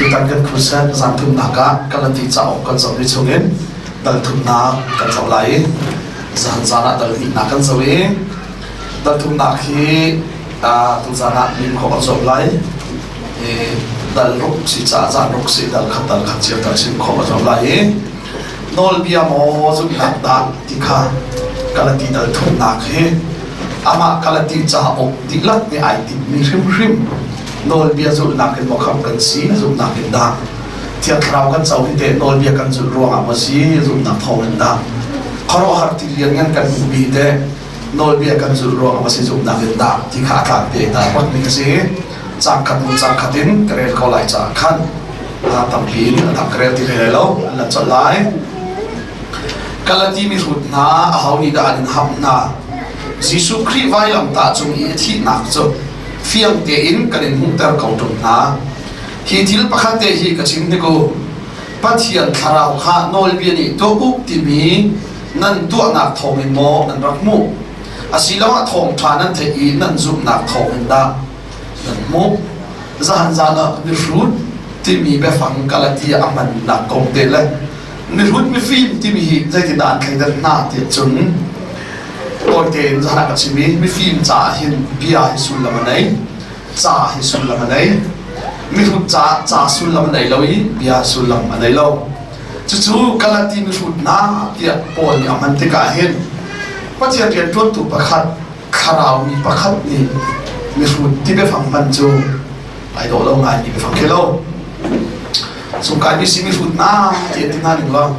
Tutan kan crusade zan thumnak ah Galati cauk kan zohmi chungin dal thumnak kan zoh lai i zan zan ah dal hnihnak kan zoh i dal thumnak hi tuzan ah lim khawh kan zoh lai i dal ruk si caah zan ruk si dal khat dal khat cio dal chim khawh kan zoh lai i nawlbia maw zumhnak dah ti kha Galati dal thumnak hi amah Galati cauk dihlak nih ai tinhmi hrimhrim nawlbia zulhnak in maw khamh kan si zumhnak in dah Thiang Thlarau kan co hi teh nawlbia kan zulh ruangah maw si zumhnak thawng in dah khuaruahhar ti lianngan kan hmuhmi teh nawlbia kan zulh ruangah maw si zumhnak in dah ti kha a tlang te ta ruatmi ka si. Cang khat hnu cang khat in ka rel ko lai caah khan tampi in a dang ka rel ti hlei lai lo, an lan colh lai. Galati mihrut hna, aho nih dah an in hamh hna? Jesuh Khrih vailamtah cung i a thihnak cu fiang tein kan in hmuhter ko ṭung hna. Hi thil pakhat te hi ka chim hnik u: Pathian Thlarau kha nawlbia nih tuah u timi nan tuahnak thawngin maw nan rak hmuh? Asiloah thawngṭha nan theih i nan zumhnak thawngin dah nan hmuh? Zahan zan ah mihrut timi biafang Galati ah a hmannak kong te le mihrut mifim timi hi zeitindah an thleidan hna tiah cun tawi tein zahan ah ka chim i mifim caah hin bia hi sullam a nei, ca hi sullam a nei. Mihrut caah ca sullam a nei lo i bia sullam a nei lo. Cucu Galati mihrut hna tiah Paul nih a hman tikah hin Pathian rianṭuantu pakhat, thlarau mi pakhat nih mihrut ti biafang hman cu ai dawh lo ngaimi biafang khi lo. Sungkai mi si mihrut na ti an ti hna ning law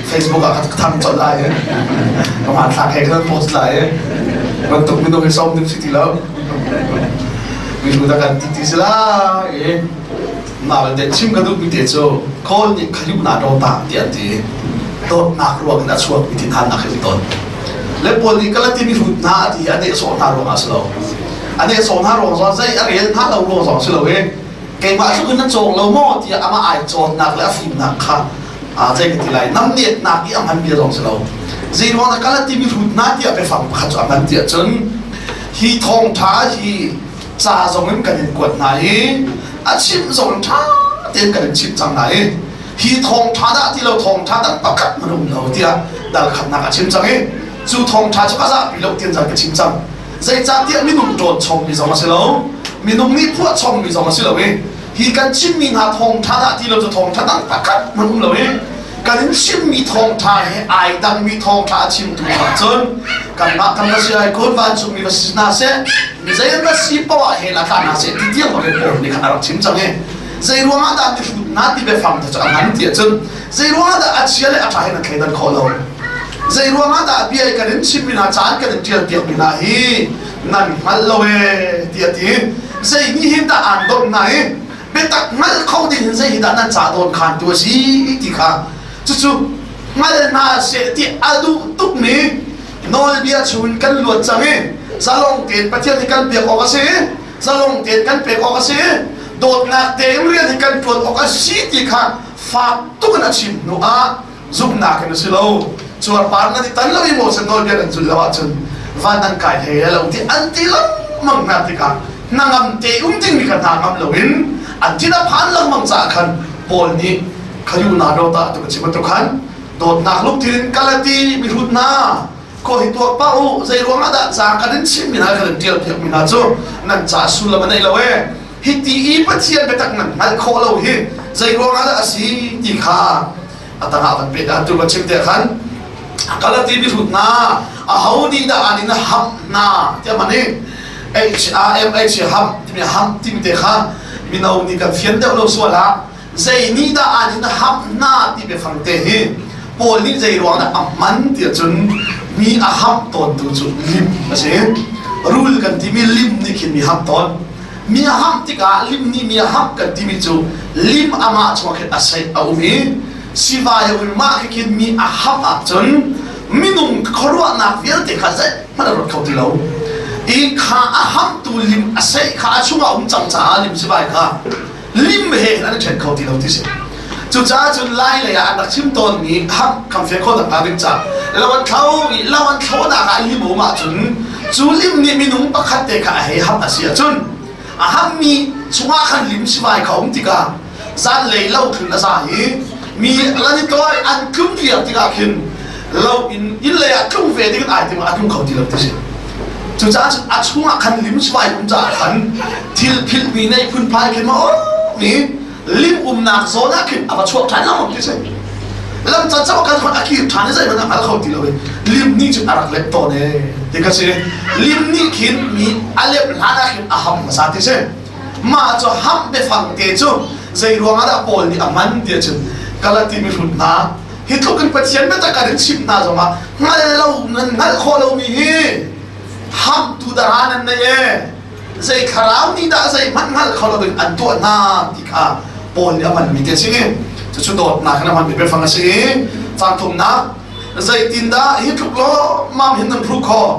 Facebook ah ka thang colh lai i ka hmanthlak he kan post lai i bantuk minung hi som ding si ti lo. Mihrut a kan ti ti si lai i mah belte chim ka duhmi te cu Kawl nih khayu na do ta ti an ti. Dawtnak ruang in a chuak mi thinhannak hi si tawn. Le Paul nih Galati mihrut hna a ti a nehsawh hna ruangah a si lo. A nehsawh hna ruang zong zei a rel hna lo ruang zong si lo i keimah tluk in na cawng lo maw tiah amah ai cawnnak le a fimnak kha zei ka ti lai, namnetnak i a hman bia zong si lo. Zei ruang dah Galati mihrut hna tiah biafang pakhat cu a hman tiah cun hi thawngṭha hi ca zong in kan in kuat hna i a chimh zong in ṭha tein kan in chimh cang hna i hi thawngṭha dah ti lo thawngṭha dang pakhat hmanh um lo tiah dal khatnak a chim cang i cu thawngṭha cu ka zahpi lo tian zan ka chim cang. Zeicahtiah minung ṭawn chommi zong a si lo, minung nih phuah chommi zong a si lo i hi kan chimmi hna thawngṭha dah ti lo cu thawngṭha dang pakhat hmanh um lo i kan in chimmi thawngṭha he ai dangmi thawngṭha a chimtu hna cun kanmah kan va si ai kun, vancungmi va si hna seh, mi zei an va si poah ah hell ah tla hna seh ti tiang bak in Paul nih khan a rak chim cang i zei ruangah dah mihrut hna ti biafang te cu a hman ti ahcun zei ruangah dah a chia le a ṭha hin an thleidan khawh lo? Zei ruangah dah bia i kan in chimmi hna, caan kan in ṭial piakmi hna hi nan hngal lo ee ti a ti. Zei nih hin dah aan dawnh hna i biatak hngal kho ding hin zei hi dah nan ca dawn khantu a si ti kha cucu hngal hna seh ti a duh tukmi nawlbia chungin kan luat cang i zalong tein Pathian hi kan biak awk a si, zalong tein kan pek awk a si, dawtnak tein rian hi kan ṭuan awk a si ti kha fak tuk in a chim hnu ah zumhnak in a si lo, cuarpar nan i tan lo i Moses nawlbia nan zulh lo ahcun van nan kai hlei lai lo ti an ti lengmang hna tikah hnangam te um dingmi kha hna ngam loin an thin a phan lengmang caah khan Paul nih khayu na dawt ah tu ka chim bantuk khan dawtnak lungthin in Galati mihrut hna ko hi tuak pah u, zei ruangah dah ca kan in chimmi hna, kan in ṭial piakmi hna cu nan ca sullam a nei lo e, hi ti i Pathian biatak nan hngalh khawh lo hi zei ruangah dah a si ti kha a tangah van pet ah tu va chim te khan Galati mihrut hna, aho nih dah an in hamh hna tiah man i H A M H ham timi ham timi te kha mino nih kan fian deuh lo sual ah zei nih dah an in hamh hna ti biafang te hi Paul nih zei ruang dah a hman tiah cun mi a hamh tawntu cu lim a si. Rul kan timi lim nih khin mi hamh tawn. Mi a hamh tikah lim nih mi a hamh kan timi cu lim amah chungah khin a seih a um i sivai a um i mah khi khin mi a hamh ahcun minung khuaruahnak vialte kha zeihmanh a ruat kho ti lo. I kha a hamhtu lim a seih kha a chungah um cang caah lim sivai kha lim he an i ṭhen kho ti lo ti si. Cucaah cun Lai lei ah an rak chim tawnmi ham kan fian khawh nakhnga ding caah lo an thlo i lo an thlawhnak ah lim a um ahcun cu lim nih minung pakhat te kha a hei ham a si ahcun a hammi chungah khan lim sivai kha um tikah. Zanlei lo tlun a za i mi lan i tloi an tlun viar tikah khin lo in inn lei ah tlung ve ding ai tim a tlung kho ti lo ti si. Cucaah cun a chungah khan lim sivai um caah khan thil philhmi nei phunphai khin maw mi lim umnak zawn ah khin a va chuak ṭhan lengmang ti si. Lam can cang kan a kir ṭhan i zeihmanh a hngal kho ti lo i lim nih cun a rak lep tawn ee ti ka si. Lim nih khin mi a lep hlan ah khin a ham hmasa ti si. Mah cu ham biafang te cu zei ruang ah dah Paul nih a hman ti ahcun Galati mihrut hna hi tluk in Pathian biatak kan in chimh hna zongah hngal lo nan hngalh khawh lomi hi hamtu dara nan nei ee zei thlarau nih dah zeihmanh hngal kho loin an tuah hna ti kha Paul nih a hmanmi te a si. Cucu dawtnak in a hmanmi biafang a si i caang thumnak zeitindah hi tluk lawmmam hin nan hruh khawh?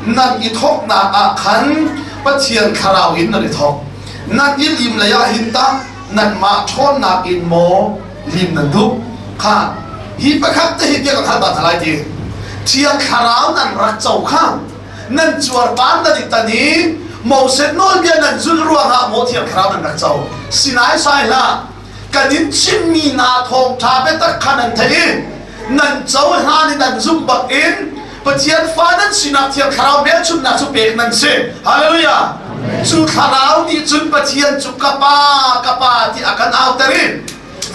Nan i thawknak ah khan Pathian thlarau in nan i thawk. Nan i lim lei ah hin tah nanmah ṭhawnnak in maw lim nan duh? Kha hi pakhat te hi bia ka hal ta hna lai ti. Thiang thlarau nan rak co kha nan cuarpar nan i tan i Moses nawlbia nan zulh ruangah maw Thiang Thlarau nan rak co? Sinai sai hlah, kan in chimmi hna thawngṭha biatak kha nan theih i nan cohlan i nan zumh bak in Pathian fa nan sinak Thiang Thlarau hmelchunhnak cu pek nan si. Hallelujah! Cu Thlarau nih cun Pathian cu ka Pa, ka Pa ti a kan auter i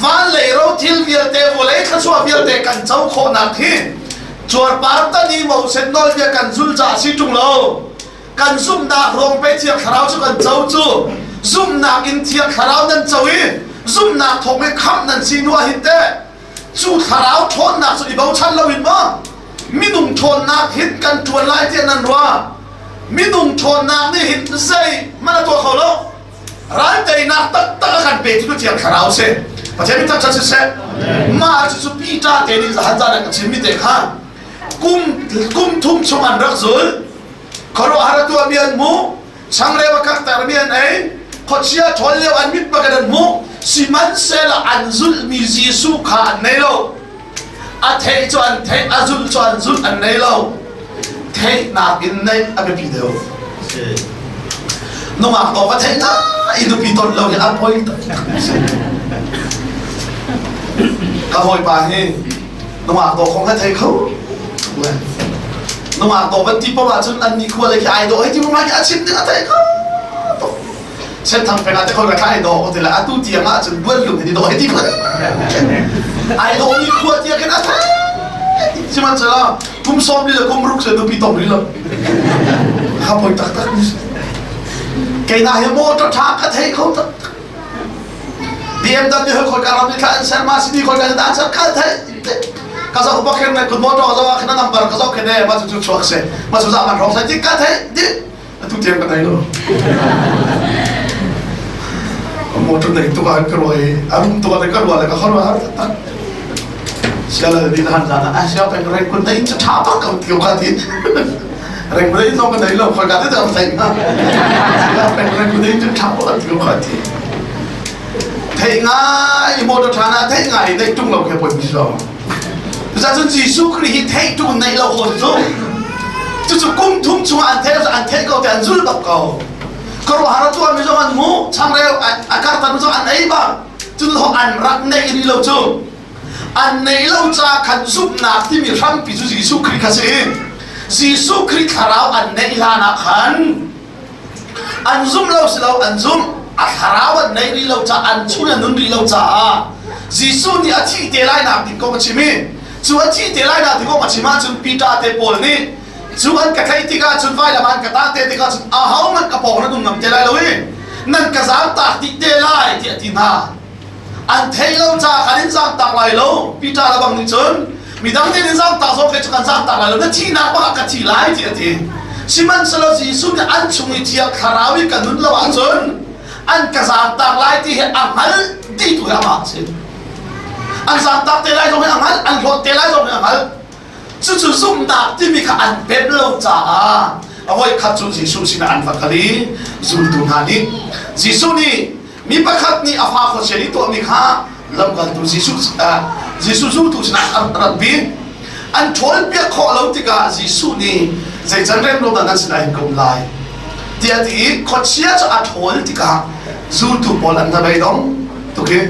van lei ro thil vialte vawlei thluachuah vialte kan co khawhnak hi cuarpar tan i Moses nawlbia kan zul caah si ṭung lo kan zumhnak ruang pe Thiang Thlarau cu kan co cu zumhnak in Thiang Thlarau nan co i zumhnak thawng i khamh nan si hnu ah hin teh cu thlarau ṭhawnnak cu i bochan lo in maw minung ṭhawnnak hin kan ṭuan lai tiah nan ruah minung ṭhawnnak nih hin zei hmanh a tuah kho lo Ral teinak taktak a kan petu cu Thiang Thlarau si. Pathian min thangṭhat siseh. Mah cucu Peter te nih zahan zan an ka chimmi te kha kum kum thum chung an rak zul. Khuaruahhar a tuahmi an hmuh. Changreu a kaktermi an ei. Khuachia ṭhawl lio an mit bakin an hmuh. Sihmanhsehlaw an zulhmi Jesuh kha an nei lo. A theih cu an theih, a zulh cu an zulh, an nei lo. Theihnak in neih a biapi deuh. Nungak dawh va theih na i nupi ton lo hi a poi tak. Ka hawipa hi nungak dawh kong a thei kho. Nungak dawh van ti paoh ahcun an ni khua le khi ai dawh hei ti ma khi a chim ding a thei kho tuk. Senthang peng ah te khoi ka thlai dawh ti le atu tiang ah cun buan lung hi dawh hei ti ai dawh mi khua tia khin a thai sihmanhsehlaw kum sawm li le kum ruk se nupi tong ri lo kha poi tak tak keina hi motor tha ka thei kho tak BMW khoi ka ram ni thla an ser ma sini khoi ka dan ser ka thei ka zo pa khen ne kun motor zo khen number ka zo khen ne ma chu chu chuak se ma chu za man rong sai ti ka thei di Atu tiang ka nei lo. Motor nei tuk ah ka ruah i a rum tuk ah ka ruah le ka khuaruah har taktak. Sial din han zan ah sial peng reng kun nei cha tha bak ko ti ka ti. Reng rei zong ka nei lo khoi ka te tam thei na. Sial peng reng kun nei cha tha bak ti ka ti. Thei ngai motor tha na thei ngai nei tung lo ke poi mi so. Cucaah Jesuh Khrih hi theih ṭung neih lo kho cu cucu kum thum chungah an theih an theih ko te an zul bak ko. Khuaruahhar a tuahmi zong an hmuh, changreu a kartan zong an ei bak. Cun an rak neih rih lo cu. An neih lo ca khan zumhnak timi hrampi cu Jesuh Khrih kha si. Jesuh Khrih thlarau an neih hlan ah khan An zumh lo si lo an zumh. A thlarau an neih rih lo caah an chung an nun rih lo caah Jesuh nih a thih te lai nak ding kong a chim i cu a thih te lai nak ding kong a chim ahcun Peter te pawl nih cu an ka tlaih tikah cun vailam an ka tah te tikah cun ahohmanh ka pawng nan um ngam te lai lo i nan ka zaangtaak dih te lai tiah a ti hna. An theih lo caah khan in zaangtaak lai lo. Peter le bang nih cun midang nih in zaangtaak zong kei cu kan zaangtaak lai lo. Na thihnak bak ah ka thi lai ti a ti. Sihmanhsehlaw Jesuh nih an chung i Thiang Thlarau i ka nun lo ahcun an ka zaangtaak lai ti hi a hngal dih tu hi amah a si. An zaangtaak te lai zong hi a hngalh, an hlawt te lai zong hi a hngalh. Cucu zumhnak timi kha an pem lo caah a voikhat cu Jesuh sinah an va kal i zultu hna nih Jesuh nih Mi pakhat nih a fa khuachia nih tuahmi kha lamkaltu Jesuh Jesuh zultu sinah an ratpi. An ṭhawlpiak khawh lo tikah Jesuh nih zei can rem lo dah nan sinah hin ka um lai tiah a ti i khuachia cu a ṭhawl tikah zultu pawl an hnabei dong. tuk hi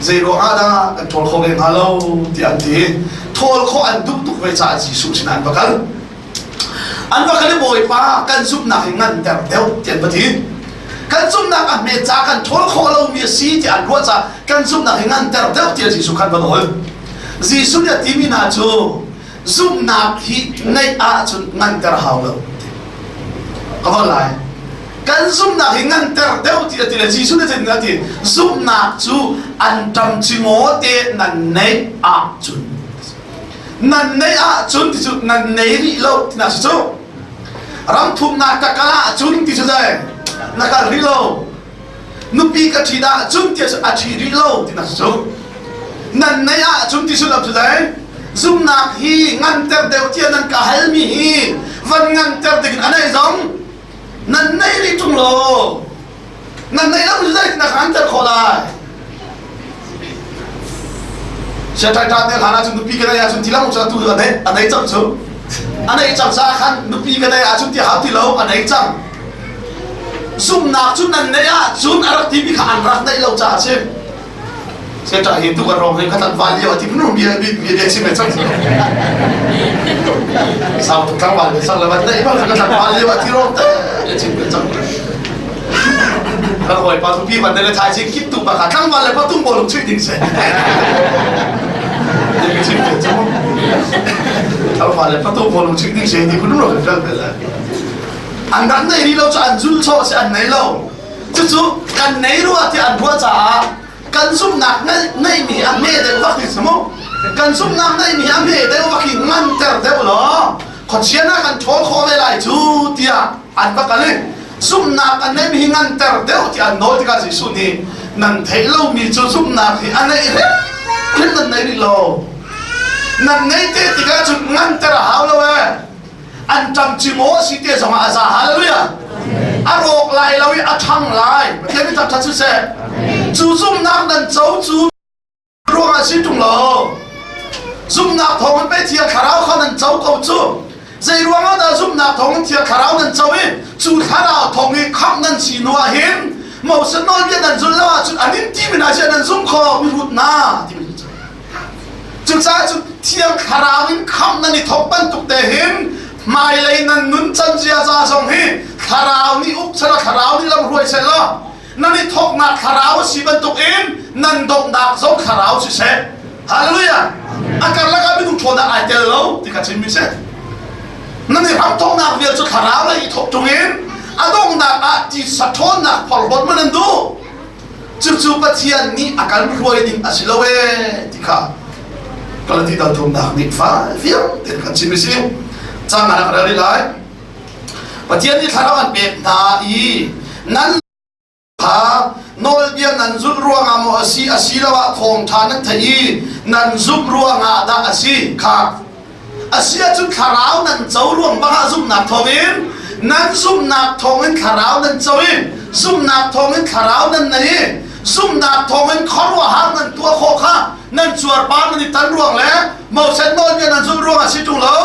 zei ruang ah dah kan ṭhawl kho ve hnga lo tiah an ti. Ṭhawl khawh an duh tuk ve caah Jesuh sinah an va kal. An va kal i Bawipa kan zumhnak hi nganter deuh tiah an va ti. Kan zumhnak a hmet caah kan ṭhawl khawh lomi a si tiah an ruah caah kan zumhnak hi nganter deuh tiah Jesuh khan va nawl. Jesuh nih a timi hna cu zumhnak hi neih ahcun nganter hau lo. Ka von lai. Kan zumhnak hi nganter deuh ti a ti le Jesuh nih cun a ti zumhnak cu an ṭam cingaw te nan neih ahcun nan neih ahcun ti cu nan nei rih lo tinak si cu ram thumnak ka kal ahcun ti cu zei na kal rih lo nupi ka ṭhit ahcun ti a ṭhi rih lo ti nak cu nan neih ahcun ti sullam cu dai zumnak hi nganter deuh tiah nan ka halmi hi van nganter ding in a neih zong nan nei rih ṭung lo nan neih lo cu zei na nganter khawh lai Siaṭai te hlan ahcun nupi ka neih ahcun ti lang cu atu a neih a nei cang cu a neih cang caah khan nupi ka neih ahcun ti hau ti lo a nei cang Zumhnak cu nan neih ahcun a rak timi kha an rak neih lo caah a si. Seta hi tu kan rong hi khat van lio ti nu bia bia bia chim cang. Sau tuk tlangval le sang le van neih bang kan van lio ti rong te chim cang. Kan hawi pa pi van le thai chi kip tu pa kha tlangval le patung bolung chui ding se. Chim cang. Tlangval le patung bolung chui ding se ni kun ro kan fel la. An rak nei rih lo cu an zul sawh si an nei lo. Cucu kan nei rua ti an ruah caah kan zumhnak neihmi a hme deuh vak hi mu. Kan zumhnak neihmi a hme deuh vak hi nganter deuh law khuachia na kan ṭhawl khawh ve lai cu tiah an va kal i zumhnak an neihmi hi nganter deuh tiah an nawl tikah Jesuh nih nan theih lomi cu zumhnak hi a neih hrim nan nei rih lo. Nan nei te tikah cun nganter a hau lo ee. An ṭam ci maw si te zongah a za hallelujah a rawk lai lo i a ṭhang lai Pathian nih thangṭhat siseh cu zumhnak nan co cu ruangah si ṭung lo zumhnak thawngin pei Thiang Thlarau kha nan co ko cu zei ruangah dah zumhnak thawngin Thiang Thlarau nan co i cu Thlarau thawng i khamh nan si hnu ah hin Moses nawlbia nan zulh lo ahcun an in timi hna sia nan zum kho mihrut hna timi Cucaah cu Thiang Thlarau in khamh nan i thawk bantuk te hin hmailei nan nun can ziaza zong hi Thlarau nih uk selaw Thlarau nih lam hruai selaw nan i thawknak Thlarau a si bantuk in nan donghnak zong Thlarau siseh. Hallelujah! A karlak ah minung ṭhawnnak ai tel lo ti kha chimmi si. Nan i hramthawknak vial cu Thlarau lei i thawk ṭung in a donghnak ah tisa ṭhawnnak phorhlawt man nan duh. Cucu Pathian nih a kan hruai ding a si lo ee ti kha Galati dal thumnak nih fa fiang tein kan chim a si. Cang ah rak rel lai. Pathian nih thlarau an pek hna i nan kha nawlbia nan zulh ruangah maw a si asiloah thawngṭha nan theih i nan zumh ruangah dah a si kha A si ahcun thlarau nan co ruang bangah zumhnak thawngin nan zumhnak thawngin thlarau nan co i zumhnak thawngin thlarau nan nei i zumhnak thawngin khuaruahhar nan tuah khawh kha nan cuarpar nan i tan ruang le Moses nawlbia nan zulh ruang a si ṭung lo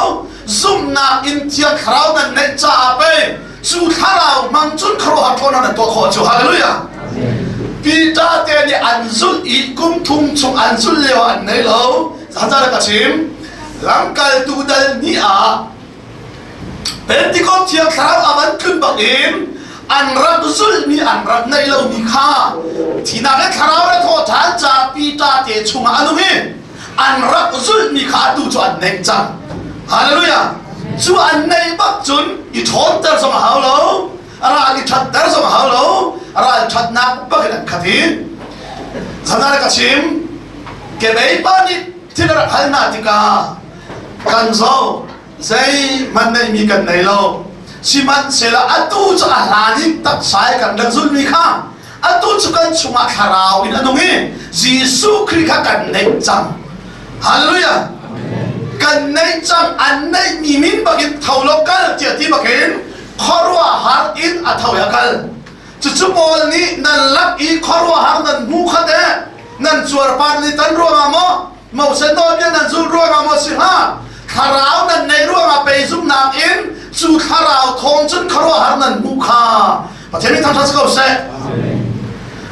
zumhnak in thiang thlarau nan neih caah pei cu thlarau hmang cun khuaruahhar ṭhawnnak nan tuah khawh cu hallelujah Peter te nih an zulh i kum thum chung an zulh lio an nei lo Zazar ka chim lamkaltu dal ni ah Pentecost thiang thlarau a van tlun bak in an rak zulhmi an rak neih lomi kha thinak le thlarau le thawhthan ca Peter te chungah a nung i an rak zulhmi kha atu cu an neih cang hallelujah cu an neih bak cun i ṭhawnter zong a hau lo ral i ṭhatter zong a hau lo ral ṭhatnak bak in an khat i zanah ka chim Kebei pa nih thil a rak hal hna tikah kan zo zeihmanh neihmi kan nei lo sihmanhsehlaw atu cu a hlan in taksa i kan rak zulhmi kha atu cu kan chungah thlarau in a nung i Jesuh Khrih kha kan neih cang Hallelujah kan neih cang an neihmi min bakin tho lo kal tiah ti bakin khuaruahhar in a tho i a kal cucu Paul nih nan lak i khuaruahhar nan hmu kha teh nan cuarpar ni tan ruangah maw Moses nawlbia nan zulh ruangah maw si hnga thlarau nan neih ruangah pei zumhnak in cu thlarau thawng cun khuaruahhar nan hmuh kha Pathian nih thangṭhat si ko seh.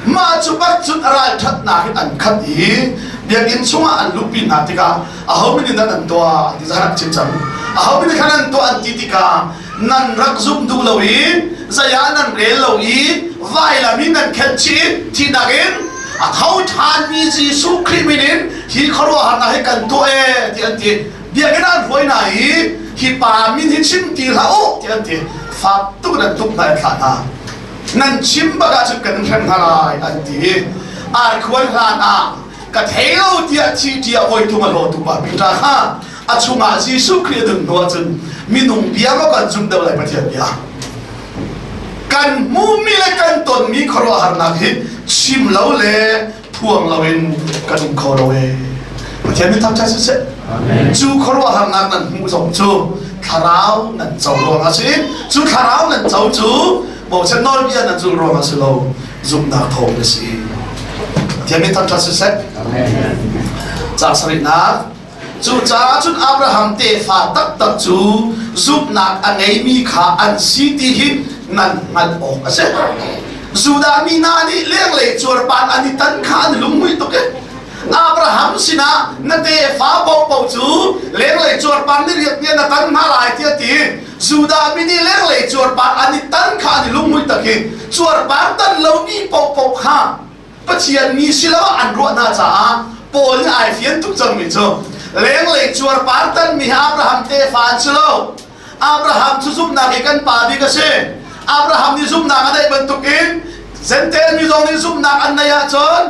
Mah cu bak cun a ralṭhatnak in an khat i biakinn chungah an luhpi hna tikah aho min in dah nan tuah an ti rak chim cang. Aho min khan nan tuah an ti tikah nan rak zumh duh lo i zei ah nan rel lo i vailam in nan khenh chih i thihnak in a tho ṭhanmi Jesuh Khrih min in hi khuaruahharnak hi kan tuah ee ti an ti. Biakinn ah an hruai hna i hi pa min hi chim ti hlah u ti an ti. Fak tuk in an tuk hna i an thlah hna. Nan chim bak ahcun kan in hrem hna lai an ti i arkhuan hlan ah ka thei lo tiah thi tiah voi thum a hlawtu pa Peter kha a chungah Jesuh Khrih a dun hnu ahcun minung bia maw kan zum deuh lai Pathian bia kan hmuhmi le kan tonmi khuaruahharnak hi chim lo le phuang loin kan um kho lo ee. Pathian min thangṭhat siseh. Cu khuaruahharnak nan hmuh zong cu thlarau nan co ruang a si. Cu thlarau nan co cu Moses nawlbia nan zulh ruang a si lo, zumhnak thawng a si. Pathian min thangṭhat siseh. Ca sarihnak Cucaah cun Abraham tefa taktak cu zumhnak a ngeimi kha an si ti hi nan hngalh awk a si. Judah mi hna nih lenglei cuarpan an i tan kha an lunghmuih tuk i Abraham sinah na tefa paohpaoh cu lenglei cuarpan ni riat nih na tan hna lai tiah a ti. Judah mi nih lenglei cuarpan an i tan kha an i lunghmuih tak i cuarpan tan lomi paohpaoh kha Pathian mi si lo an ruah hna caah Paul nih ai fian tuk cangmi cu lenglei cuarpar tanmi Abraham tefa an si lo. Abraham cu zumhnak i kan pa bik a si. Abraham nih zumhnak a neih bantukin Jentail mi zong nih zumhnak an neih ahcun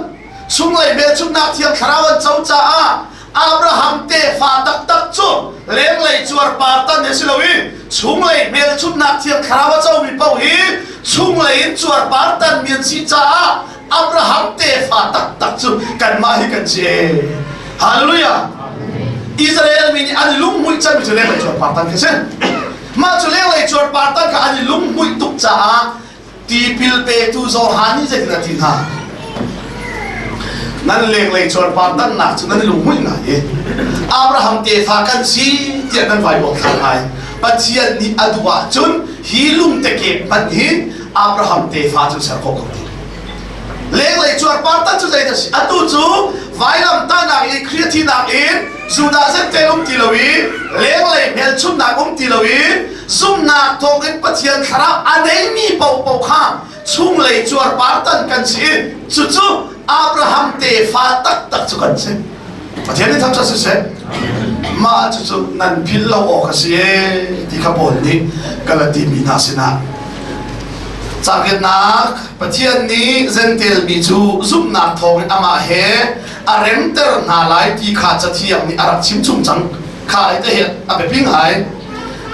chunglei hmelchunhnak thiang thlarau an co caah Abraham tefa taktak cu lenglei cuarpar tan hi si lo i chunglei hmelchunhnak thiang thlarau a comi paoh hi chunglei in cuarpar tanmi an si caah Abraham tefa taktak cu kanmah hi kan si Hallelujah! Israel mi nih an lunghmuih cangmi cu lenglei cuarpar tan khi si. Mah cu lenglei cuarpar tan kha an i lunghmuih tuk caah Tipil petu Johan nih zeitin a ti hna? Nan lenglei cuarpar tannak cu nan i lunghmuih ngai i Abraham tefa kan si tiah nan vai uangthlar ngai. Pathian nih a duh ahcun hi lungte kep hmanh hi Abraham tefa cu ser khawh ko ti. Lenglei cuarpar tan cu zeidah a si? Atu cu vailam tahnak i Khrih a thihnak in Judah zentel um ti lo i lenglei hmelchunhnak um ti lo i Zumhnak thawngin Pathian thlarau a neimi paohpaoh kha chunglei cuarpar tan kan si i cucu Abraham tefa taktak cu kan si. Pathian nih thangṭhat siseh. Mah cucu nan philh lo awk a si ee ti kha Paul nih Galati mi hna sinah Caketnak Pathian nih Jentail mi cu zumhnak thawngin amah he a remter hna lai ti kha Cathiang nih a rak chimchung cang. Kha ai te hi a biapi ngai.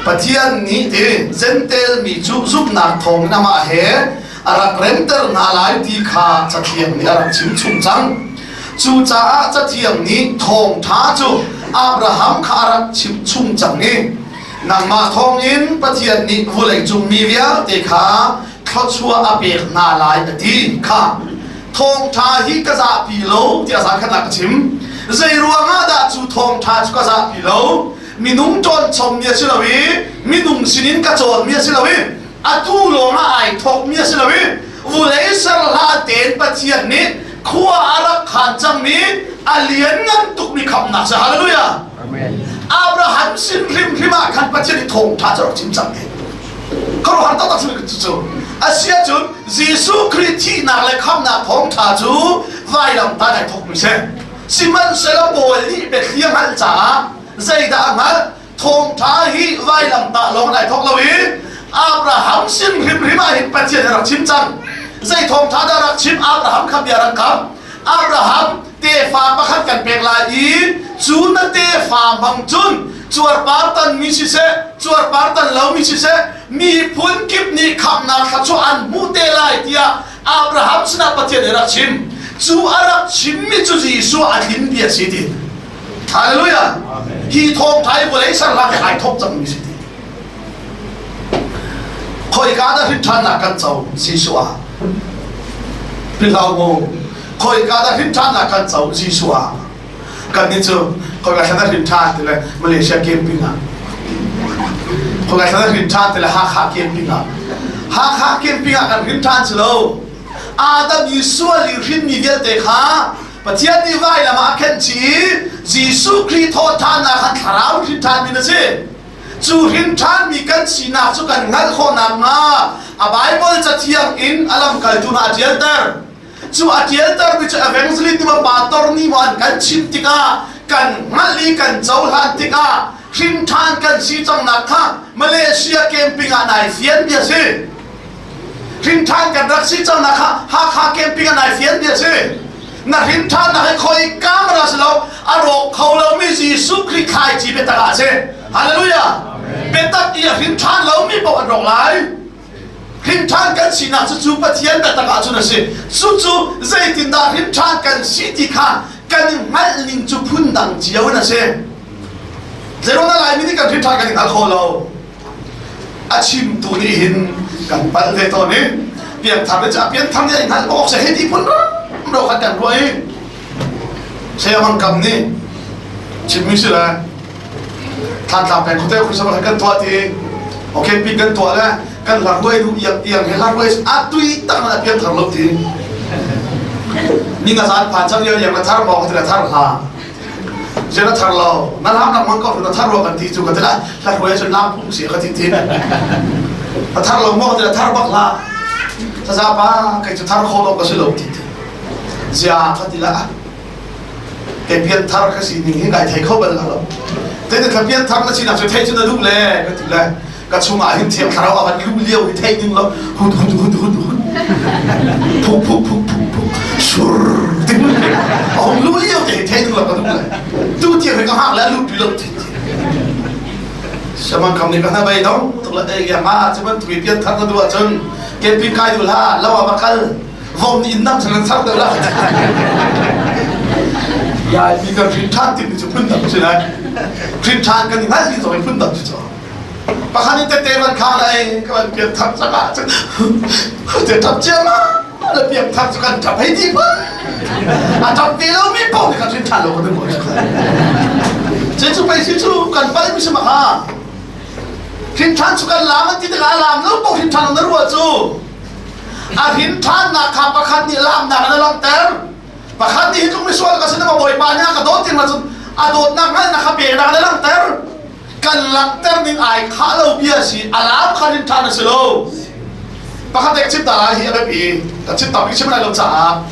Pathian nih ti Jentail mi cu zumhnak thawngin amah he a rak remter hna lai ti kha Cathiang nih a rak chimchung cang. Cucaah Cathiang nih thawngṭha cu Abraham kha a rak chimchung cang i nangmah thawngin Pathian nih vawleicung mi vialte kha thluachuah a pek hna lai a ti kha thawngṭha hi ka zahpi lo tiah zaangkhatnak ka chim. Zei ruangah dah cu thawngṭha cu ka zahpi lo? Minung ṭawnchommi a si lo i minung sinin ka cawnmi a si lo i atu lawngah ai thawkmi a si lo i vulei ser hlan tein Pathian nih khua a rak khan cangmi a lianngan tukmi khamhnak si. Hallelujah! Amen. Abraham sin hrimhrim ah khan Pathian nih thawngṭha cu rak chim cang i khuaruahhar taktak si cucu a si ahcun Jesuh Khrih thihnak le khamhnak thawngṭha cu vailam tan ai thawkmi si. Sihmanhsehlaw Paul nih biathli a hngalh caah zeidah a hngalh? Thawngṭha hi vailamtah lawng ai thawk lo i Abraham sin hrimhrim ah hin Pathian a rak chim cang. Zei thawngṭha dah rak chim? Abraham kha bia rak kam. Abraham tefa pakhat kan pek lai i cu na tefa hmang cun cuarpar tanmi siseh, cuarpar tan lomi siseh, miphun kip nih khamhnak thluachuah an hmuh te lai tiah Abraham sinah Pathian nih a rak chim. Cu a rak chimmi cu Jesuh a tlin bia si ti. Hallelujah. Hi thawngṭha hi vawlei sernak he ai thawk cangmi si ti. Khoika dah hrinṭhannak kan co Jesuh ah? Philhlo mu. Khoika dah hrinṭhannak kan co Jesuh ah? Kan nih cu khoika thlan ah hrinṭhan ti le Malaysia camping ah. Khoika thlan ah hrinṭhan ti le Hakha camping ah. Hakha camping ah kan hrinṭhan si lo. Adam i sual i hrinmi vialte kha Pathian nih vailam ah a khenh chih i Jesuh Khrih thawhṭhannak khan thlarau hrin ṭhanmi na si. Cu hrin ṭhanmi kan sinak cu kan hngalh khawh nakhnga a Baibal Cathiang in a lamkaltu hna a ṭialter. Cu a ṭialtermi cu evangelist nih maw pastor nih maw an kan chimh tikah kan hngalh i kan cohlan tikah hrin ṭhan kan si cangnak kha Malaysia camping ah nai fian bia si. Hrin ṭhan kan rak si cangnak kha Hakha camping ah nai fian bia si. Na hrin ṭhannak hi khoi camera si lo a rawk kho lomi Jesuh Khrih thlaici biatak ah a si. Hallelujah. Biatak i a hrin ṭhan lomi paoh an rawk lai. Hrinṭhan kan sinak cu cu Pathian biatak ahcun a si. Cucu zeitindah hrinṭhan kan si ti kha kan i hngalh ning cu phundang cio in a si. Zeiruangah Laimi nih kan hrinṭhan kan i hngal kho lo. A chimtu nih hin kan palh ve tawn i piangthar nih cu a pianthar nih a i hngalh awk si hei ti phun ro khan kan ruah i Sayamang kam nih chimmi si le Thantlang peng khuate khuasama kan tuah ti okay pi kan tuah le kan hla ruai du iang iang he hla ruai a tui tak na pian thar lo ti ni nga zan phan chang yang na thar mo ka thar hla je na thar lo na lam nak mang ko na thar ro kan ti chu ka tila hla ruai chu lam phung si ka ti ti na thar lo mo ka thar bak hla sa za pa kai chu thar kho lo ka si lo ti ti zia ka ti la Kei pianthar ka si ning hi kai thei kho bal lo. Te ka pianthar na sinak cu thei cu na duh le ka ti le ka chungah hin thiang thlarau a van luh lio hi thei ding lo hut hut hut hut hut phuk phuk phuk phuk phuk sur ding a hung luh lio te hi thei ding lo ka duh le tu tiang hi ka hak le lut lo ti Saman kam nih ka hna bei dong tuk le ei ma cu bantuk i pianthar na duh ahcun camping kai duh hlah lo ah va kal vom nih innam sang an ser deuh la ya mi kan hrin ṭhan ti cu phun dang si lai hrin ṭhan kan i hngalh ni zong phun dang si cu pakhat in tete van kha lai ka van pian thar cangah cun te ṭap cia ma le pian thar cu kan ṭap hei ti pa a ṭap ve lo mi paoh nih kan hrin ṭhan lo kan duh cu cu pei si cu kan pal mi si ma ha hrin ṭhan cu kan lam an ti tikah a lam lo paoh hrin ṭhan na ruah cu A hrin ṭhannak kha pakhat nih lamnak in a langhter. Pakhat nih hi tluk misual ka si na Bawipa nih a ka dawt ti cun a dawtnak hngalhnak kha peknak in a langhter. Kan langhter ning ai khah lo bia si, a lam kha hrin ṭhan a si lo. Pakhat te ka chim ta lai hi a biapi. Ka chim tampi chim lai lo caah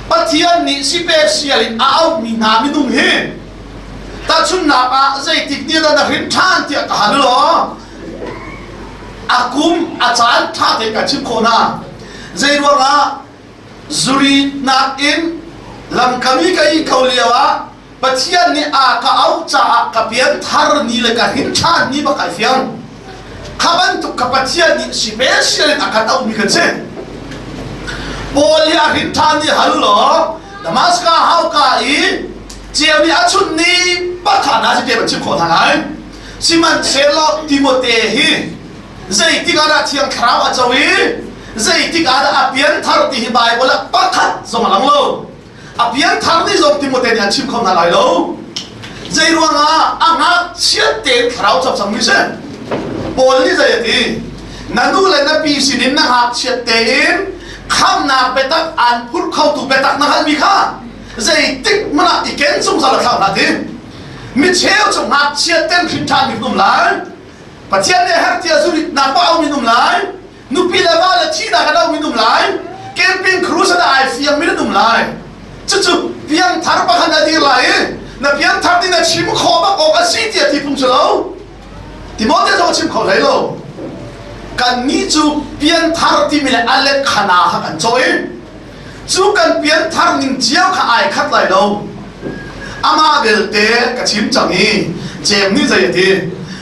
Pathian nih special in a auhmi hna minung hi tahchunhnak ah zeitik ni dah na hrin ṭhan tiah ka hal law a kum a caan ṭha tein kan chim khawh hna zei ruangah zuri nakin lamkam i ka ih ko lio ah Pathian nih a ka auh caah ka pian thar ni le ka hin ṭhan ni bak ai fiang kha bantuk ka Pathian nih special in a kan auhmi kan si Paul hi a hrin ṭhan ni hal law Damascus hauka i ceu nih a chunh ni pakhat hna si te ban chim khawh hna lai Sihmanhsehlaw Timote hi zeitik ah dah Thiang Thlarau a co i zeitik ah dah a pianthar ti hi Baibal ah pakhat zong a lang lo. A pianthar ni zong Timote nih an chim kho hna lai lo. Zei ruangah a ngakchiat tein thlarau co cangmi si. Paul nih zei a ti? Na nu le na pi sinin na ngakchiat tein khamnak biatak aan phurh khotu biatak na hngalhmi kha zeitik hmanh ah i ken zungzal a thlau hna ti. Mi cheu cu ngakchia ten hrin ṭhan mi um lai. Pathian nih herh tiah zuritnak pa um in um lai. Nupi le va le thihnak an um in um lai. Camping cruise ah ai fiang min an um lai. Cucu piangthar pakhat na dir lai i na piangthar nih na chim khawh bak awk a si tiah ti phung si lo. Timote zong a chim kho hlei lo. Kannih cu pianthar timi le a let khana kha kan cawi. Cu kan pianthar ning cio kha ai khat lai lo. Amah belte ka chim cang i Jem nih zei a ti?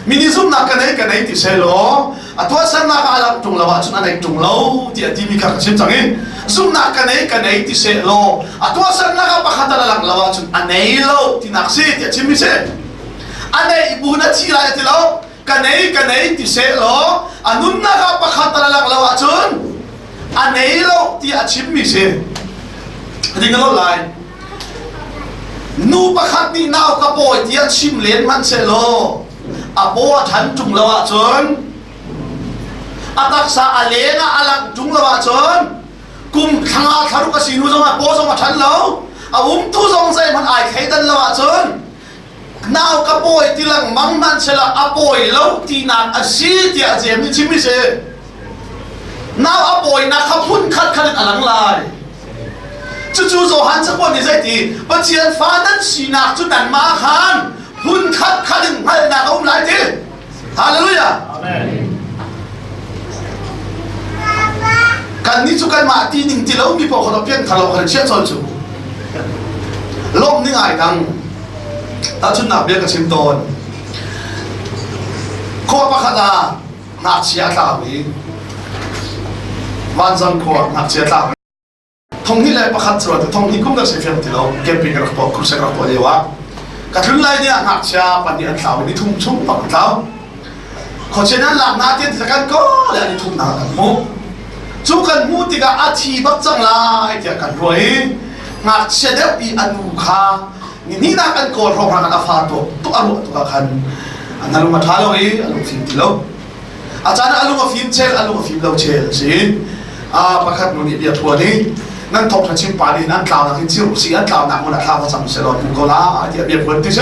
Mi nih zumhnak ka nei ka nei ti selaw a tuahsernak ah a langh ṭung lo ahcun a nei ṭung lo tiah a timi kha ka chim cang i zumhnak ka nei ka nei ti sehlaw a tuahsernak ah pakhat a langh lo ahcun a nei lo tinak si tiah chimmi si. A neih bu na thi lai a ti lo. Ka nei ka nei ti sehlaw a nunnak ah pakhat a langh lo ahcun a nei lo ti a chimmi si ding lo lai nu pakhat nih nau ka pawi tiah chim len hmanh sehlaw a paw a ṭhan ṭung lo ahcun a taksa a leng ah a langh ṭung lo ahcun. Kum thlanga thlaruk a si hnu zongah paw zong a ṭhan lo. A umtu zong zeihmanh ai thleidan lo ahcun nau ka pawi ti lengmang hmanhsehla a pawi lo tinak a si tiah Jeim nih chimmi si. Nau a pawinak kha phun khat khat in a lang lai. Cucu Johan cakuat nih zeiti Pathian fa nan sinak cu nanmah khan phun khat khat in hngalhnak a um lai ti. Hallelujah. Amen. Kan nih cu kanmah ti ning ti lo mi paoh kha pian thar lo kha chiah cawl cu. Lawmh ning ai dang. Tahchunhnak bia ka chim tawn. Khua pakhat ah ngakchia a tlau i vanzang khua ngakchia tlau thong hnih le pakhat cu tu thong hnih kum ka si fiang ti lo camping ka rak tuah crusade ka rak tuah lio ah ka tlun lai ni ah ngakchia pahnih an tlau i thum chung bak an tlau khuachian an lak na tian ti kan ko le an i thum na kan hmuh cu kan hmuh tikah a thi bak cang lai tiah kan ruah i ngakchia deuh i a nu kha ni hnih nak an kawl hrawng hrang a fa tuak tuk a ruah tuk ah khan an lung a ṭha lo i a lungfim ti lo a caan ah a lung a fim chel a lung a fim lo chel a si a pakhat nu nih bia phuan i nan thawk ṭha chim pa nih nan tlaunak hi cir si an tlaunak hmun ah thla va cam selaw hmu ko la tiah bia phuan ti si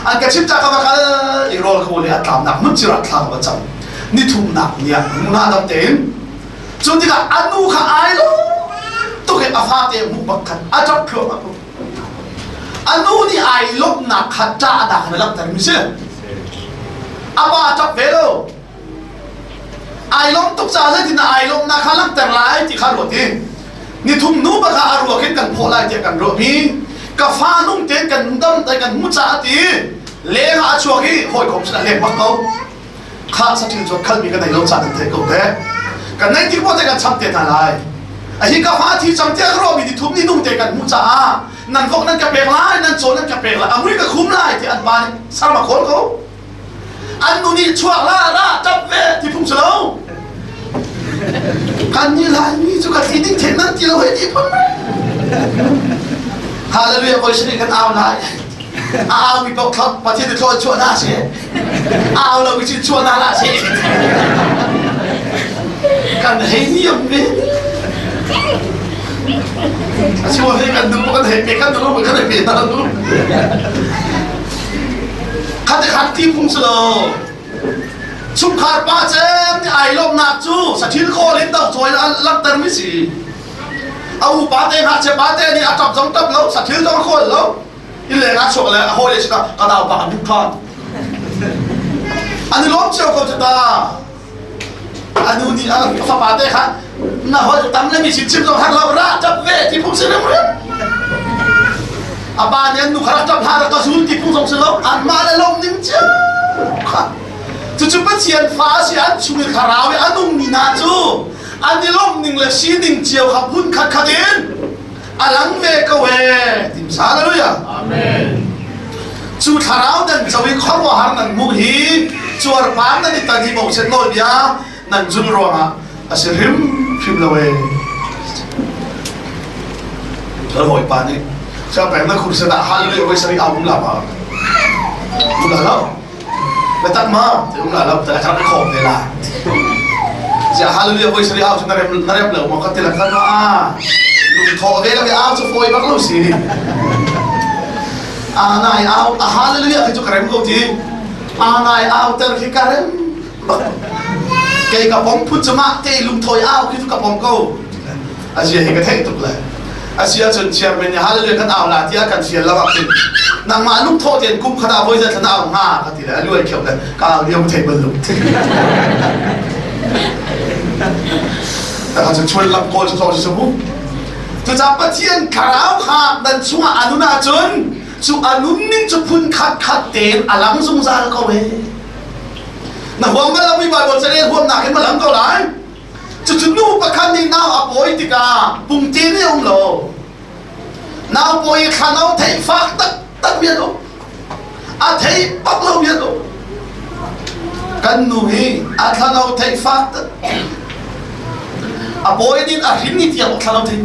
an ka chim ta ka va kal i rawl ka le a tlaunak hmun cir ah thla ka va cam ni thumnak ni ah hmun ah dam tein cu tikah a nu kha ai lo tuk i a fate hmuh bak khan a ṭap thluahmah ko A nu nih ai lawmhnak kha ṭahnak in a langhtermi si. A pa a ṭap ve lo. Ai lawm tuk caah zeitin dah ai lawmhnak kha langhter lai ti kha ruat i nithum hnu bak ah a ruak in kan phawh lai tiah kan ruahmi ka fa nung tein kan dam tai kan hmu caah ti leng ah a chuak i hawikom sin a leng bak ko. Kha saṭil cuat khalmi ka nei lo caan an theih ko te. Kan nei tik te kan cham te hna lai. A hi ka fa thi cang tiah ka ruahmi ni thum ni nung te kan hmuh caah nan vok nan ka pek lai, nan caw nan ka pek lai, a mui ka khum lai ti an pa nih sarma khawl ko. An nu nih chuak la ra ṭap ve ti phung si lo. Kan ni lai mi cu ka thi ding then nan ti lo he ti phun. Hallelujah voi sini kan au lai. A au mi paoh thlop Pathian nih thlaw chuah hna seh. A au lo mi cu chuah hna hlah seh. Kan hei niam ve. A si hei kan duh kan hei pe kan duh kan hei pe hna lu. Khat khat ti phung si lo. Chungkhar pa cem nih ai lawmnak cu sathil kawl in do cawi langhter mi si. A upa te ngakchia pa te nih a ṭap zong ṭap lo sathil zong a khawl lo inn leng ah chuak le a hawi le sinah ka naupa an duh ṭhan an i lawm cio ko cu ta a nu nih a fapa te kha na holh tam le mi sin chim zong har lo ra ṭap ve ti phung si rimrim a pa nih an nu kha rak ṭap hlah rak ka zul ti phung zong si lo anmah le lawm ning cio kha cucu Pathian fa a si an chung i thlarau i a nungmi hna cu an i lawmh ning le sining cio kha phun khat khat in a lang ve ko ee tim hallelujah amen cu thlarau nan co i khuaruahhar nan hmuh hi cuarpar nan i tan hi Moses nawlbia nan zul ruangah a si hrim hrim lo ee kan hawipa nih siangpeng na khur sinah hallelujah voi sarih au um la ma um la lo Biatak ma ti um la lo ta ka rak khawm te la. Zia hallelujah voi sari au cu na rem na rem lo ma ka ti la khan ma a lungthawh ve lo au cu fawi bak lo si. A nai au a hallelujah khi cu ka rem ko ti. A nai au ter khi ka rem bak. Kei ka pom phun cu mah te lungthawi au khi cu ka pom ko. A zia hi ka theih tuk le. A si ahcun chairman nih hallelujah kan au la tiah kan fial lo ahcun nangmah lungthawh tein kum khat ah voi zat na au hnga ka ti le a luai kheuh le ka au lio thei bal lo. Ta cu chuan lam kawl cu so si mu. Cucaah Pathian thlarau kha nan chungah a nun ahcun cu a nunning cu phun khat khat tein a lang zungzal ko e. Na huam bal lo mi Bible carel huamnak in ma lang ko lai. Cucu nu pakhat nih nau a pawi tikah pungte nih a um lo. Nau pawi i thlanau theih fak taktak mi an um. A thei bak lo mi an um. Kan nu hi a thlanau theih fak tak. A pawi din a hrin ni tiang thlanau thei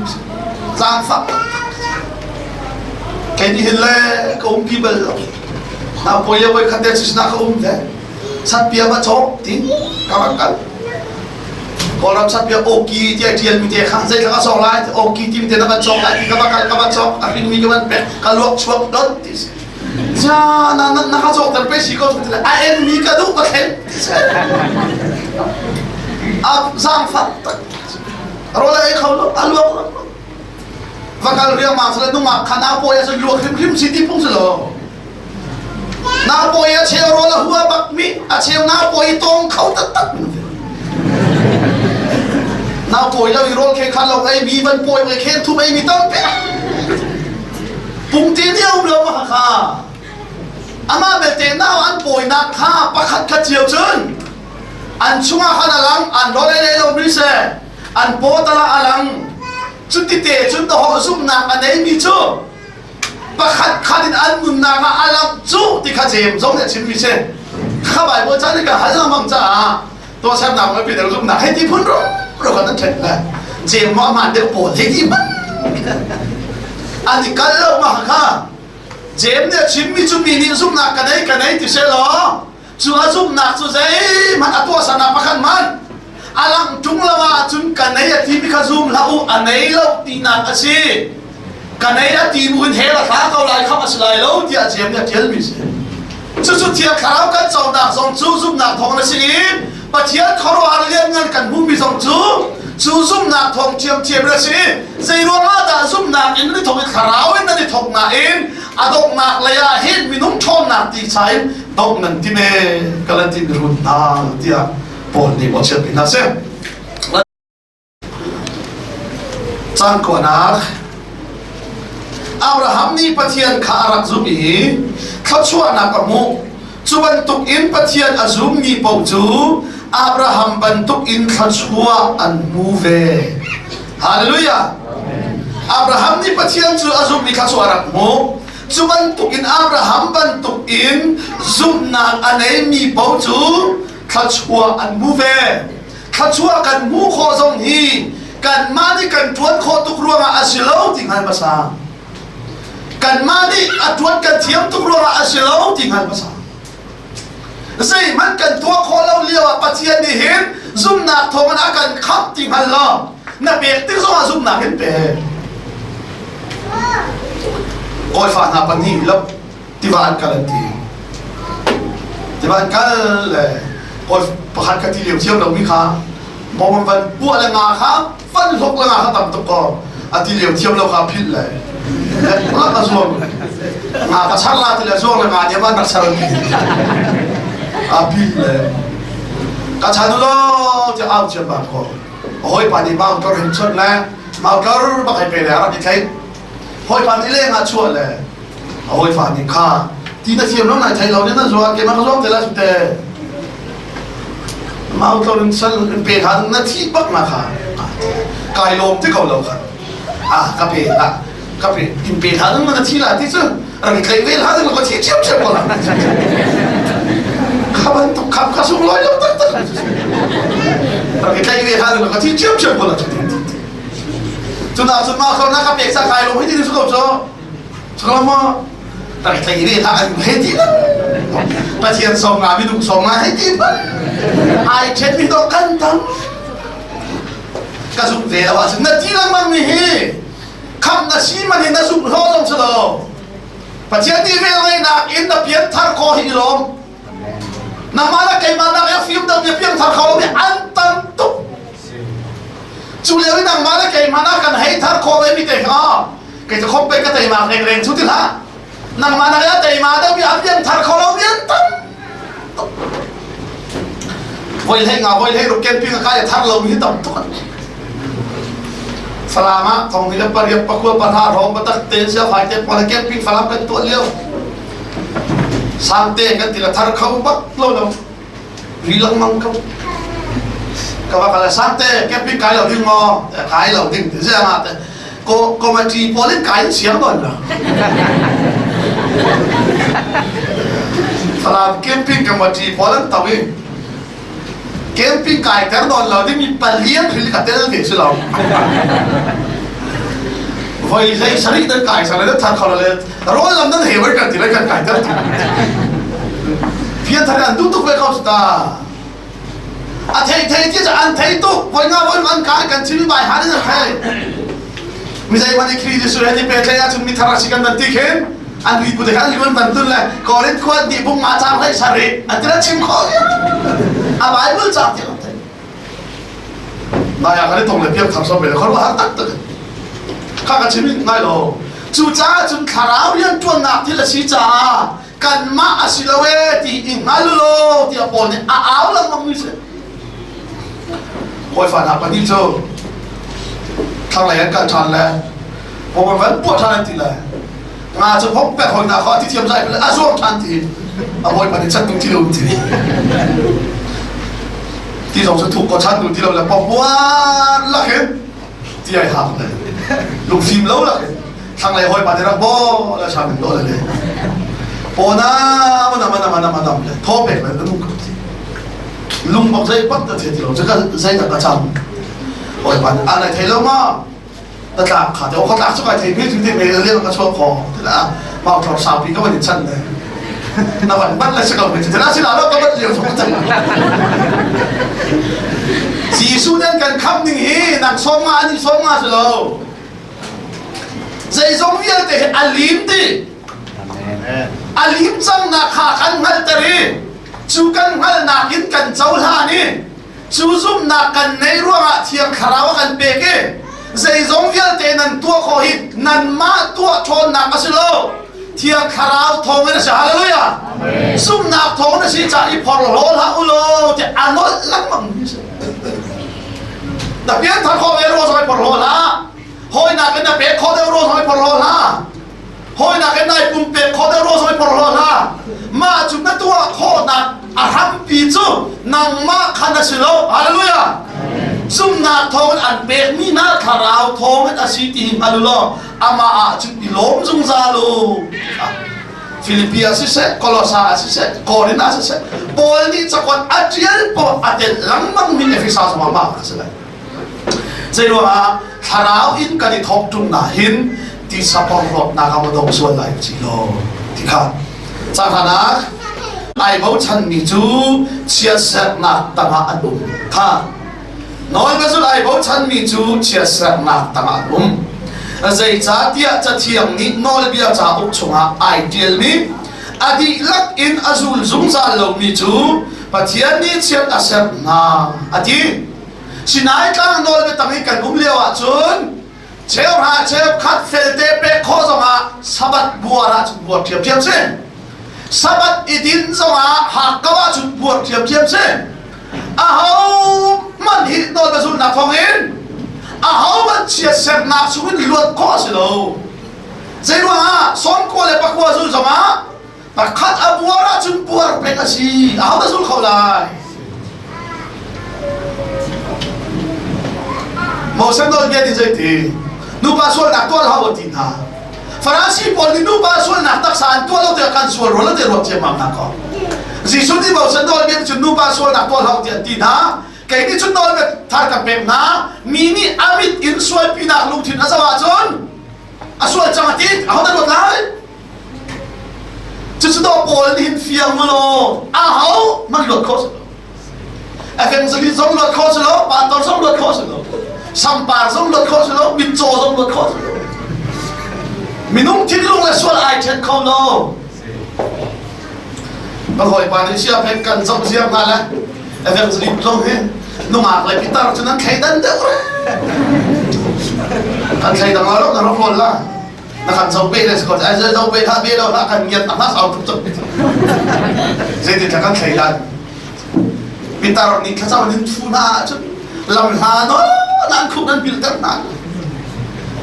zaangfak taktak. Kei nih hin le ka umpi bal lo. Nau pawi le voi khat te cu sinah ka um ve. Satpia va cawk ti ka rak kal. Kawlram sapia oki tiah ṭialmi te kha zei thla ka sawk lai oki timi te na van cawk lai ti ka va kal ka va cawk a hringmi ka van pek ka luak chuak dot ti si. Ja na na na ka cawk ter pe si ko ti a en mi ka duh ka thlen ti si. A zaangfah tak rawl a ei kho lo a luak lo va kal riangmang sale nungak kha na pawi a luak hrimhrim si ti phung si lo. Na pawi a cheu rawl a hua bak mi a cheu na pawi tawng kho taktak mi na pawi lo i rawl khe khan lo ei mi van pawi mai khen thum ei mi tampi pungte ni um lo ma kha ama belte nau an pawinak kha pakhat khat cio cun an chungah khan alang an rawl ei lo mi se an paw tala alang cuti te cun dahawh zumhnak a nei mi cu pakhat khat in an nunnak ah a langh cu ti kha James zong nih a chimmi si. Kha Bible ca nih ka hal lengmang caah tuahsernak le Peter zumhnak hei ti phun ro kan an ṭhen le James maw hmaan deuh pawl hei ti hman an i kal lo ma kha James nih a chimmi cu mi nih zumhnak ka nei ka nei ti seh law cu a zumhnak cu zeihmanh a tuahsernak pakhat hmanh a langh ṭung lo ahcun ka nei a timi kha zum hlah u a nei lo tinak a si ka nei a ti bu in hell a thla ko lai khamh a si lai lo tiah Jeim nih a ṭialmi a si cucu Thiang Thlarau kan conak zong cu zumhnak thawng a si i Pathian khuaruahhar lianngan kan hmuhmi zong cu cu zumhnak thawng ṭhiamṭhiam in a si zei ruangah dah zumhnak in nan i thawk i thlarau in nan i thawk nain a donghnak lei ah hin minung ṭhawnnak ti cha in dongh nan tim e ka lan ti mi run hna tiah Paul nih mawhchiat mi hna seh. Caan kuanak Abraham nih Pathian kha a rak zumh i thluachuahnak a hmuh. Cu bantuk in Pathian a zummi paoh cu Abraham bantuk in thluachuah an hmu ve. Hallelujah! Abraham nih Pathian cu a zumh i thluachuah a rak hmuh. Cu bantuk in Abraham bantuk in zumhnak a neimi paoh cu thluachuah an hmu ve. Thluachuah kan hmuh khawh zong hi kanmah nih kan ṭuan khawh tuk ruangah a si lo ti hngal hmasa. Kanmah nih a ṭuan kan thiam tuk ruangah a si lo ti hngal hmasa. Zeihmanh kan tuah khawh lo lio ah Pathian nih hin zumhnak thawngin a kan khamh ti hngal law na pek tik zongah zumhnak in pe. Kawifa hna pahnih lo tiva an kal an ti tiva an kal le kawi pakhat kha ti lio thiam lomi kha bawm van puah le nga kha van hlok le nga kha tam tuk ko a ti lio thiam lo kha philh le lak a zuang nga ka char la ti le zuang le nga nih van rak char a philh le ka chan lo ti au chiam ba ko hawipa nih mau tor hin chon le mau tor bak hei pe le a rak i thlei hawipa nih leng ah chuah le a hawifa nih kha ti na thiam lo nai thei lo ne na zuang keimah ka zuang te la te mau tlon in sal in pe kha na thi bak na kha kai lawm ti ko lo kha ah ka pe la ka pe in pe tha nang na thi la ti cu rak tlei ve la ding ka thi chiam chiam ko la kha bantuk kham kha sung loi lo tak tak rak tlei ve tha ding ka thi chiam chiam ko la cu na cun ma kho na ka pek sa kai lo hi ti su ko cho Salama tak tlei ve hlah an hei ti Pathian sawm nga minung sawm nga hei ti ai ṭhen mi dawh kan tam ka zumh ve lo ahcun na ti lengmang mi hi khamh na si man in na zumh hlaw zong si lo Pathian nih velngeihnak in na pian thar khawh hi i lawm nangmah le keimah nak i a fim deuh mi piang thar kho lo mi an tam tuk cu lio i nangmah le keimah nak kan hei thar khawh ve mi te kha kei cu khom pe ka teima reng reng cu ti hlah nangmah nak i teima deuh mi a piang thar kho lo mi an tam voi hlei nga voi hlei ruk camping a kai a thar lo mi hi tam tuk an Falam ah thong ni le pariat pakua pahra hrawng batak te sia fai te pala camping Falam kan tuah lio sangte kan ti la thar kho bak lo lo ri lengmang ko ka va kala sangte camping kai lo ding maw kai lo ding ti zia nga te ko committee pawl in kai siang don lo Falam camping committee pawl an to i camping kai ter don lo ding mi palian hril ka tel ve si lo voi hlei sarih nan kai sang le thar kho le rawl lam nan he voi kan ti le kan kai ter pian thar an duh tuk ve ko ta. A thei thei ti cu an thei tuk. Voi nga voi an kai kan chim bai han in an thei. Mi zei man i Khrih Jesuh he ni pe tlei ahcun mi thar a si kan van ti khin an ri bu te khan liman van tun le Korinth khua nih bung nga cang hlei sarih an ti chim kho a Bible cang ti an thei. Nai ah kan i tong le piak thar som le khor har tak tak kha ka chim ngai lo. Cu caah cun thlarau rian ṭuannak thil a si caah kanmah a si lo ee ti i hngal law tiah Paul nih a au lengmang mi si. Hawifa hna pahnih cu thlanglei an kal ṭhan le bawm van puah ṭhan an ti le nga cu hong pek hoi hna kha ti thiam zai a zuam ṭhan ti a bawipa nih chan tu ti lo ti ti zong cu thuk ko chan tu ti lo le papuan lakin ti ai hak le lungfim lo lak in thlanglei hawi pa nih rak bo la sam in do le le pona mana mana mana mana le tho pek le nu ko ti lung bak zai pat ta the ti lo ka zai da ka cham hawi pa a lai thei lo ma ta tlak kha te o ka tlak chu kai thei me chu te me le ka chuak kho ti la mau thor sau pi ka van in chan le na van bat le si ko me chu la si la lo ka bat liu chung chan Jesuh nan kan khamh ning hi nang sawm nga ani sawm nga si lo zeizong vialte hi a lim ti a lim cangnak kha kan hngalhter i cu kan hngalhnak in kan cohlan i Cu zumhnak kan neih ruangah Thiang Thlarau a kan pek i zeizong vialte nan tuah khawh hi nanmah tuah ṭhawnnak a si lo. Thiang Thlarau thawngin a si. Hallelujah! Zumhnak thawngin a si caah i phorhlaw hlah u law tiah a nolh lengmang mi a si. Na pianthar khawh ve ruang zong i phorhlaw hlah. Hawinak in na pek khawh deuh ruang zong i phorhlaw hlah. Hawinak in nai pumpek khawh deuh ruang zong i porhlaw hlah. Mah cu na tuah khawhnak a hrampi cu nangmah khan a si lo. Hallelujah. Zumhnak thawngin an pekmi hna thlarau thawngin a si ti hi hngal u law amah ah cun i lawm zungzal u. Philippi ah siseh, Kolosa ah siseh, Korin ah siseh, Paul nih cakuat a ṭial paoh a telh lengmang mi Efesa zongah mah a si lai. Zeiruangah thlarau in kan i thawk ṭung na hin tisa porhlawtnak ah va dong sual lai ci law ti kha cahranak ai bochanmi cu chiatserhnak tangah an um kha nawlbazul ai bochanmi cu chiatserhnak tangah an um zeicahtiah cathiang nih nawlbia cauk chungah ai ṭialmi a dihlak in a zul zungzal lomi cu Pathian nih chiat a serh hna a ti Sinai tlang nawl biatang i kan um lio ahcun cheuhra cheukhat felte pek khawh zongah Sabbath buar ahcun buar ṭhiamṭhiam si. Sabbath i din zongah hakkau ahcun buar ṭhiamṭhiam si. Aho hmanh hi nawl zulhnak thawngin aho hmanh chiatsernak chungin luat khawh a si lo. Zeiruangah sawmkua le pakua zul zongah Pakhat a buar ahcun buar peng a si. Aho dah zul kho lai? Moses nawlbia nih zeiti? Nupa sualnak tuah hlah u ti hna. Farasi pawl nih nupa sualnak taksa an tuah lo tiah kan sual rual te ruat ciammam hna ko. Jesuh nih Moses nawlbia nih cun nupa sualnak tuah hlah u tiah an ti hna. Kei nih cun nawlbia thar kan pek hna. Mi nih a mit in sualpinak lungthin a zoh ahcun a sual cang a ti. Aho dah ruat lai? Cucu dawh Paul nih hin fiang mu law aho hmanh luat khawh si lo. Evangelist zong luat khawh si lo, pastor zong luat khawh si lo, sampar zong luat khawh si lo, mitcaw zong luat khawh si lo. Minung thinlung le sual ai ṭhen kho lo. Ka hawipa nih sia pek kan zoh ziar hna le evangelist zong hi nungak le pitar cu nan thleidan deuh re. Kan thleidang lo na rak rawl la. Na kan zo pe le ko ai zo pe hlah be lo hlah kan ngiat a hlas au tuk tuk zeitin kan thlei dan pitar nih thlacam in thu hna ahcun lam hla no nan khuk nan bil ter hna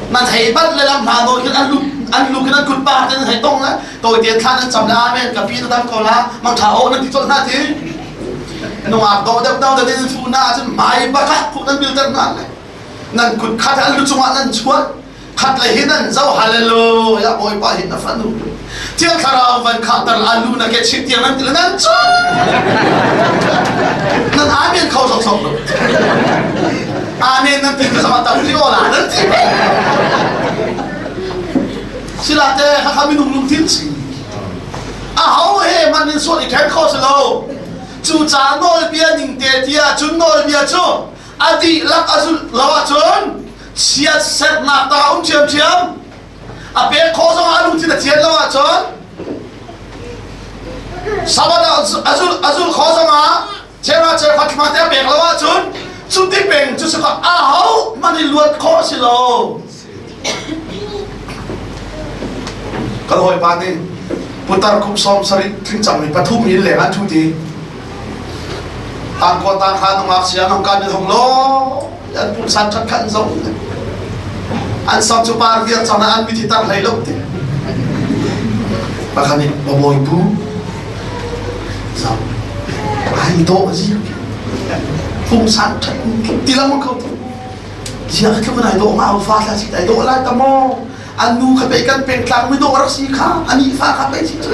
nan hei bat le lam hla no khin an lu an lu khin an kut pa ten hei tong le toi te thla nan cham la amen ka pi na dam ko la mang tha o nan ti chol hna ti nungak do deuh deuh den fu na ahcun mai bakak khuk nan bil ter hna le nan kut khat an lu cungah nan chuat khat le hin an zo hallelujah bawipa hin na fanu thiang thlarau van khahter a lu na ke chit tiang nan ti nan cu nan amen kho sok sok lo amen nan ti sama tam ti ola nan ti sila te kha kha minung lungthin si a ho he man in sual i then kho si lo. Cucaah nawlbia ning te ti ahcun nawlbia cu a dihlak a zulh lo ahcun chiatserhnak ta um ṭhiamṭhiam. A pek khawh zongah a lungthin a thian lo ahcun Sabbath a zulh a zulh khawh zongah chera cheukhat thla te a pek lo ahcun cuti peng cu si a ho hmanh i luat khawh a si lo. Kan hawipa nih putar kum 70 tling cangmi pathum in leng an ṭhu ti. Tangkua tangha nungak sia nong kan hong lo an pumsan ṭhat khan zong an sam cu par viar cang an mithi tar hlei lo ti. Pakhat nih babawi pu zau ai dawh zi pumsan ṭhat ti lang kho tu. Ziah tluk in ai dawh hnga fa thla si ai dawh lai ta maw an nu kha pei kan pengtlang mi dawh rak si kha ani fa kha pei si cu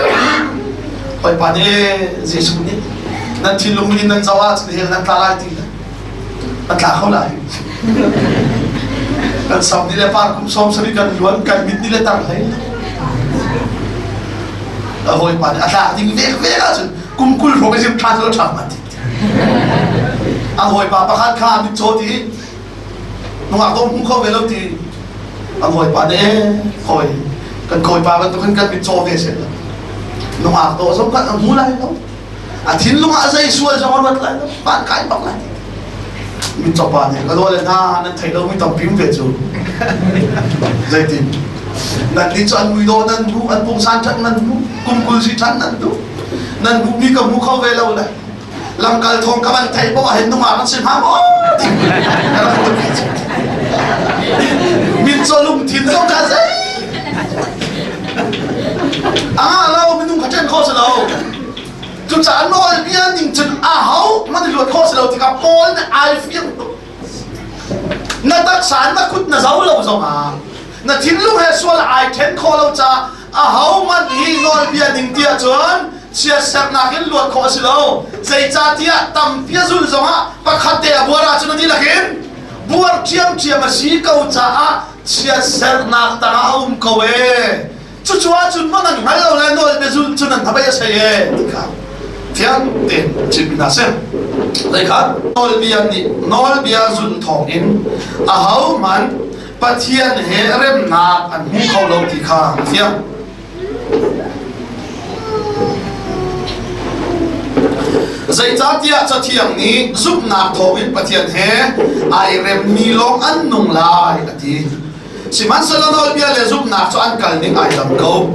Bawipa nih Jesuh nih nan thinlung nih nan zoh ahcun hell nan tla lai ti an tla kho lai kan sam ni le par kum 70 kan luan kan mit ni le tar hlei a hawipa nih a tlak ding vek vek ahcun kum 20 hrawng i zim ṭha cu ṭha ma ti A hawipa pakhat kha a mitcaw ti nungak dawh hmu kho ve lo ti an hawipa nih ee hawi kan kawipa bantukin kan mitcaw ve seh nungak dawh zong kan a hmu lai lo a thinlung ah zei sual zong a ruat lai lo van kai bak lai mitcaw pa nih ka dawle hna nan thei lo mi tampi um ve cu zeitin nan nih cu an mui dawh nan hmu an pungsan ṭhat nan hmu kum 20 si ṭhan nan duh nan hmuhmi ka hmu kho ve lo le lamkal thawng ka van theih poah hin nungak an si hnga maw ti ka rak ruat ve mitcaw lungthin zong kha zei a ngah lo minung kha ṭhen kho si lo cucaah nawlbia ning cun a ho man i luat kho si lo tikah Paul nih ai fiang tuk na taksa na kut na zo lo zongah na thinlung he sual ai ṭhen khawh lo caah ahohmanh hi nawlbia ning ti ahcun chiatserhnak in luat khawh a si lo. Zeicahtiah tampi a zulh zongah pakhat te a buar ahcun a dihlak in buar ṭhiamṭhiam a si ko caah chiatserhnak tangah a um ko ee. Cucu ahcun maw nan hngal lo le nawlbia zulh cu nan hnabei a sei ee ti kha fiang tein chimmi hna si. Zeikhat nawlbia nih nawlbia zulh thawngin ahohmanh Pathian he remnak an hmu kho lo ti kha a fiang. Zeicahtiah Cathiang nih zumhnak thawngin Pathian he ai remmi lawng an nung lai a ti. Sihmanhsehlaw nawlbia le zumhnak cu an kal ning ai dang ko.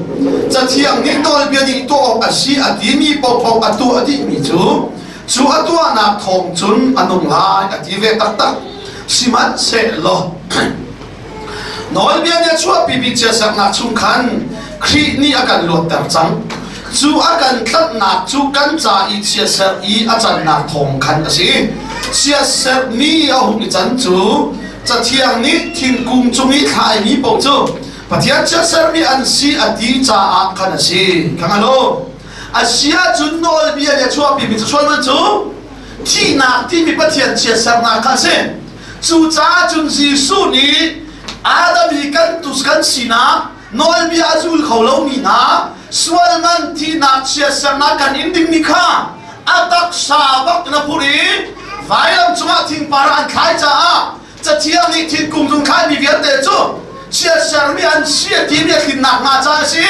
Cathiang nih nawlbia nih tuah awk a si a timi paohpaoh a tuah dihmi cu cu a tuahnak thawng cun a nung lai a ti ve taktak. Sihmanhsehlaw nawlbia nih a chuahpimi chiatserhnak chung khan Khrih nih a kan luatter cang. Cu a kan tlanhnak cu kan ca i chiatserh i a cannak thawng khan a si. Chiatserhmi a hung i can cu Cathiang nih thingkung cung i thlaimi paoh cu Pathian chiatserhmi an si a ti caah khan a si. Kha hngal u. A si ahcun nawlbia nih a chuahpimi cu sual man cu thihnak timi Pathian chiatserhnak kha a si. Cucaah cun Jesuh nih Adam i kan tus kan sinak nawlbia a zul kho lomi hna sual man thihnak chiatserhnak kan in dingmi kha a taksa bak na phur i vailam cungah thingpar ah an thlai caah Cathiang nih thingkung cung thlaimi vialte cu chiatsermi an si a timi a tlinnak hnga caah a si.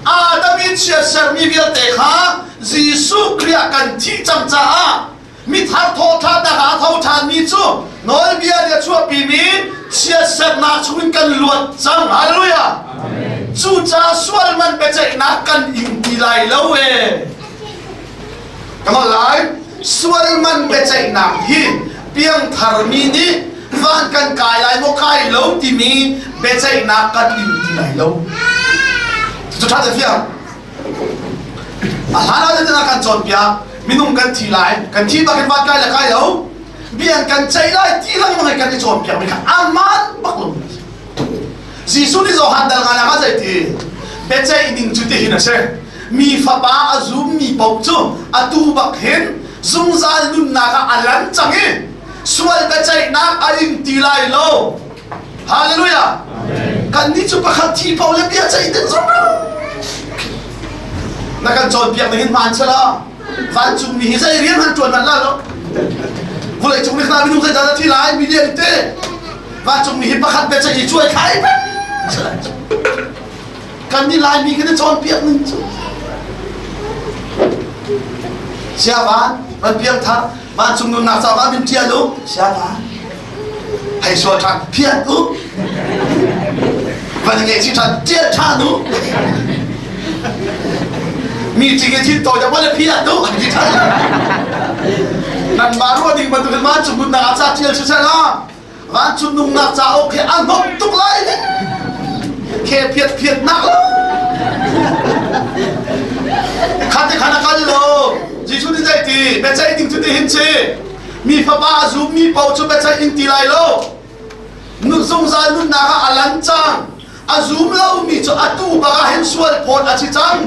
Adam i chiatsermi vialte kha Jesuh Khrih ah kan thih cang caah mithar thawhṭhannak ah a tho ṭhanmi cu nawlbia nih a chuahpimi chiatsernak chungin kan luat cang. Hallelujah! Cucaah sual man biaceihnak kan ing ti lai lo ee. Ka holh lai. Sual man biaceihnak hi piangtharmi nih van kan kai lai maw kai lo timi biaceihnak kan ing ti lai lo. Cu ṭha te fiang. A hlan ah cun kan cawnpiak minung kan thi lai kan thi bak in van kai le kai lo bian kan ceih lai ti lengmang in kan i cawnpiak mi kha aman bak lo. Jesuh nih Johan dal ngan ah zei ti biaceih ning cu tihin a si. Mi fapa a zummi paoh cu atu bak hin zungzal nunnak ah a lan cang i sual biaceihnak a ing ti lai lo. Hallelujah. Kannih cu pakhat thi paoh le bia ceih ding zong na kan cawnpiak ning hin hmaan sela. Vancungmi hi zei rian han ṭuan manh la lo. Vawlei cung nih minung zeidah na thi lai million te. Vancungmi hi pakhat biaceih i cuai thlai peng. Kan nih Laimi kan i cawnpiak ning cu. Siavan, van piangthar, vancung nunnak caah van min ṭial u, siavan. Hei sual ṭhan, phiat u. Van ngeih ṭhan, ṭial ṭhan u. Mi ṭing i thin tawi deuh le phiat u, an ti ṭhan. Nanmah ruah ding bantukin vancung nunnak ah ca ṭial siseh law, Vancung nungnak cauk hi a hnawm tuk lai khe phiat phiat nak lo khat te khan a kal lo Jesuh nih zei ti biaceih ding cu ti hin si mi fapa a zum mi paoh cu biaceih in ti lai lo nun zungzal nunnak ah a lan cang a zum lo mi cu atu bak ah hin sual phawt a si cang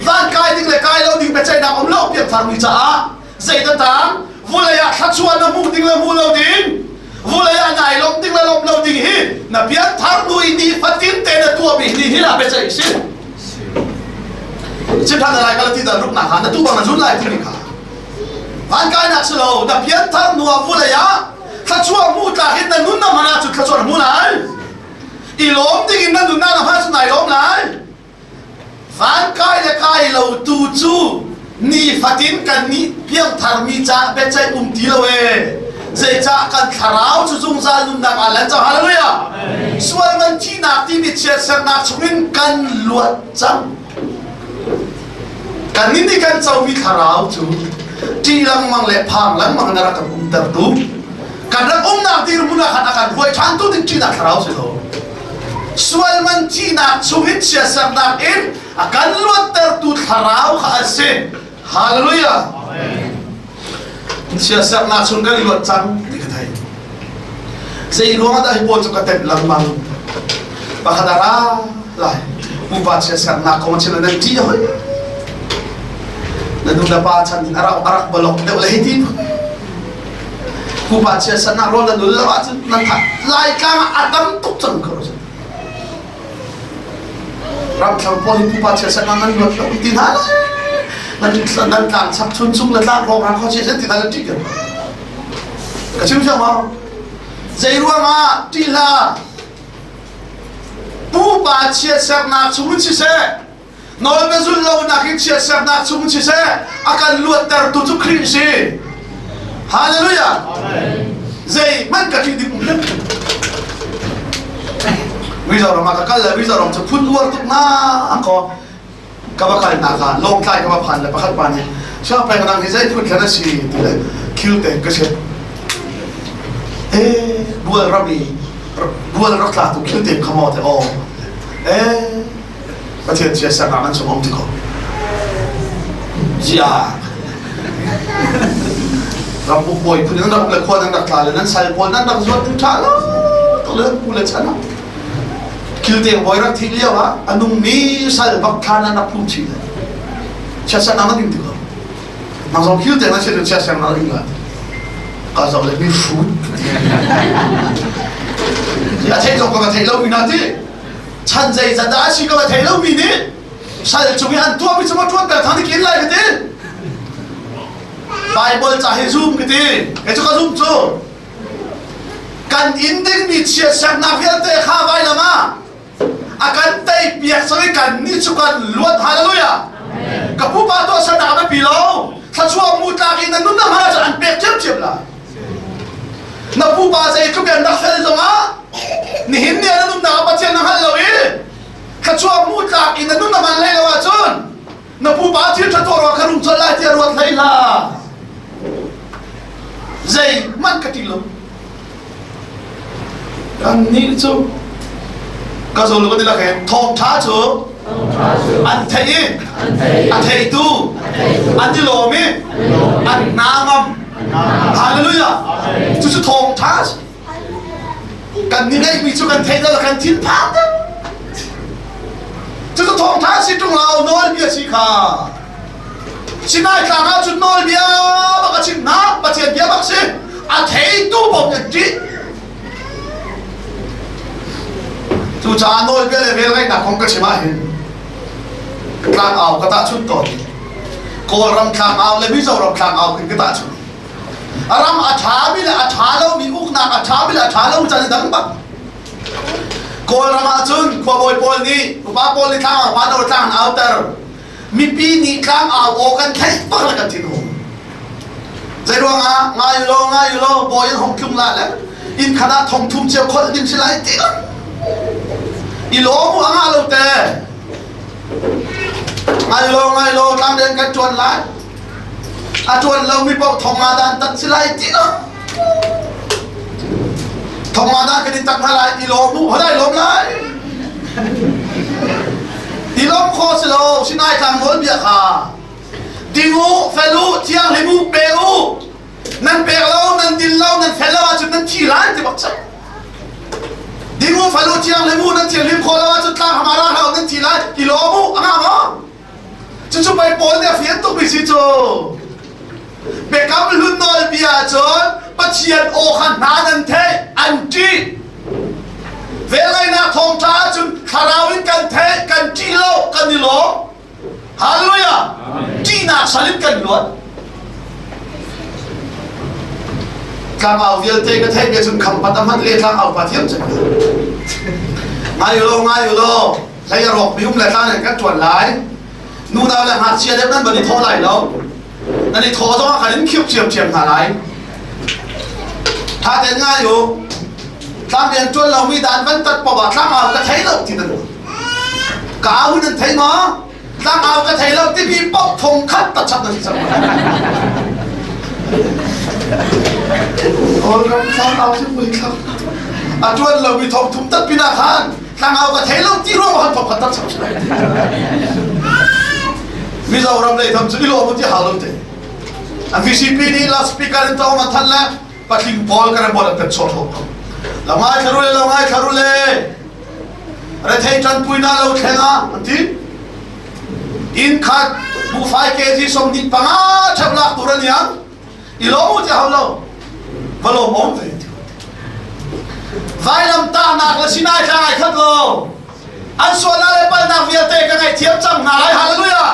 van kai ding le kai lo ding biaceihnak um lo piangthar mi caah Zeidah tang? Vulei ah thluachuah na hmuh ding le hmuh lo ding, vulei ah nai lawmh ding le lawmh lo ding hi na pianthar hnu i ni fatin te na tuahmi ni hi lah biaceih si. Chimthan na lai kala ti dan ruknak ha na tu bang na zun lai timi kha. Van kainak si lo, na pianthar hnu ah vulei ah thluachuah hmuh tlak in na nun na hman ahcun thluachuah na hmu lai. I lawm ding in na nunnak na hman ahcun nai lawm lai. Van kai le kai lo tu cu nifatin kan nih piangtharmi caah biaceih um ti lo ee. Zeicah kan thlarau cu zungzal nunnak aa lan cang. Hallelujah. Sual man thihnak timi chiatsernak chungin kan luat cang. Kan nih nih kan comi thlarau cu ṭih lengmang le phang lengmang in a rak kan umtertu kan rak umnak dirhmun ah khan a kan hruai ṭhantu ding ṭihnak thlarau si lo. Sual man thihnak chungin chiatsernak in a kan luattertu thlarau kha a si. Hallelujah. Chiatsernak chung kan luat cang ti ka thei. Zei ruang dah hi pawl cu ka temh lengmang. Pakhat a ra lai. Pupa chiatsernak kong chim nan ṭih hoi. Na nu le pa chan in a rak a rak bolok deuh le hei ti. Pupa chiatsernak rawl nan nul lo ahcun nan thah Laitlang ah a tam tuk cang ko Ramthlo pawl hi pupa chiatsernak nan luat lo ti hna lai nan nan tlang chak chun chung le tlang rawng rang kho chiat ti hna nan ṭih ka chim siang maw zei ruangah ṭih hlah pupa chiatsernak chung in siseh Nawl na zulh lonak in chiatsernak chung siseh a kan luattertu cu Khrih si. Hallelujah. Zeihmanh ka ṭih ding um lo. Mizoram ah ka kal le Mizoram cu phun uar tuk na ko ka va kalnak ah Lawngtlai ka va phan le pakhat pa nih Siang peng nang hi zei phun khan a si ti le khil te ka chim. Eh bual ram i bual rak tla tu khil te kha maw te aw. Eh Pathian chiatsernak nan chung um ti ko. Zia. Rambuk bawi phun nan rak le khua nan rak tla le nan sal pawl nan rak zuat ding ṭha lo to le pu le chan ah Kilteng bawi rak thih lio ah a nungmi sal bak thla nan rak phum chih le chiatsernak nan ding ti ko. Nang zong kilteng na chiat chiatsernak na ding la. Ka zoh le mi hrut. A theih zong ka theih lo mi na ti. Chan zeizat dah a si ka va thei lomi nih sal cung i an tuahmi cu ma ṭuan ter thang kin lai ka ti. Bible ca hi zum ka ti. Kei cu ka zum cu. Kan in dingmi chiatsernak vialte kha vailam ah a kan tei piak cang i kan nih cu kan luat hallelujah. Ka pupa tuahsernak a biapi lo. Thluachuah mu tlak in na nun na hman ahcun an pek ṭhiamṭhiam lai. Na pupa zeitluk in rak fel zongah nihin ni ah na nunnak ah Pathian na hngal lo i thluachuah hmuh tlak in na nun na hman hlei lo ahcun na pupa thil ṭha tuah ruang kha rung colh lai tiah ruat hlei hlah. Zeihmanh ka ṭih lo. Kannih cu ka zawl kan i lak i thawngṭha cu an theih i a theitu an i lawm i an hna ngam. Hallelujah! Cucu thawngṭha a si. Kan ni ngeihmi cu kan theih lo kan thinphang deuh. Cucu thawngṭha a si ṭung lo nawlbia si kha. Sinai tlang ah cun nawlbia bak a chim hna, Pathian bia bak si. A theitu paoh nih an ṭih. Cucaah nawlbia le velngeihnak kong ka chim ahhin tlangau ka tahchunh tawn. Kawlram tlangau le Mizoram tlangau khin ka tahchunh. A ram a ṭhami le a ṭha lomi uknak a ṭhami le a ṭha lo caan i dang bak. Kawlram ah cun khuabawi pawl nih upa pawl nih tlangau pa no tlang an auter. Mipi nih tlangau aw kan theih bak le kan thin hung. Zei ruangah ngai u law ngai u law bawi in hong tlung la le inn khat ah thong thum cio kholh ding si lai ti I lawm u a ngah lo te. Ngai law ngai law tlangrian kan ṭuan lai. A ṭuan lomi paoh thong nga dan tat si lai ti lo. Thong nga dan kan in tak hna lai i lawm u hodai lawm lai. I lawm kho si lo Sinai tlang nawl bia kha. Ding u, fel u, thianghlim u, pe u. Nan pek lo, nan din lo, nan fel lo ahcun nan thi lai ti bak cang. Ding u falu thianghlim u nan thianghlim khawh lo ahcun tlang hama ra hlah nan thi lai i lawm u a ngah maw? Cucu pei Paul nih a fian tukmi si cu. Biakam hlun nawlbia ahcun Pathian aw kha hna nan theih an ṭih. Velngeihnak thawngṭha ahcun thlarau in kan theih kan ṭih lo kan i lawm. Hallelujah! Ṭihnak sal in kan luat. Tlangau vialte ka theih bia cun khampat a hman le tlangau pa thiam cun. Ngai u law, ngai u law, hlei a rawk mi um le tlang in kan ṭuan lai. Nunau le ngakchia deuh nan van i thawh lai lo. Nan i thawh zong ah kan in khiuk ṭhiamṭhiam hna lai. Ṭha tein ngai u. Tlang rian ṭuan lomi dan van tat paoh ah tlangau ka thei lo ti nan Ka au nan thei maw? Tlangau ka thei lo timi paoh thong khat ta chap nan cang. Kawlram tlangau cu mui thlang. A ṭuan lomi thong thum tat pinah khan tlangau ka thei lo ti ruang han thong khat tat chap Mizoram lei tham cu i lawm ti hau lo te. An VCP nih loudspeaker in tawng an thanh le patling pawl kan bol an kan chawt ho. Lo ngai thla rule lo ngai thla rule. Rethei ṭanpuinak lo thleng ah an ti. Inn khat buhfai kg 25 ṭheuh lak tur an iang. I lawm u ti hau lo. Va lawm awm ve. Vailamtahnak le Sinai tlang ai khat lo. An sualnak le palhnak vialte ka ngaihthiam cang hna lai. Hallelujah.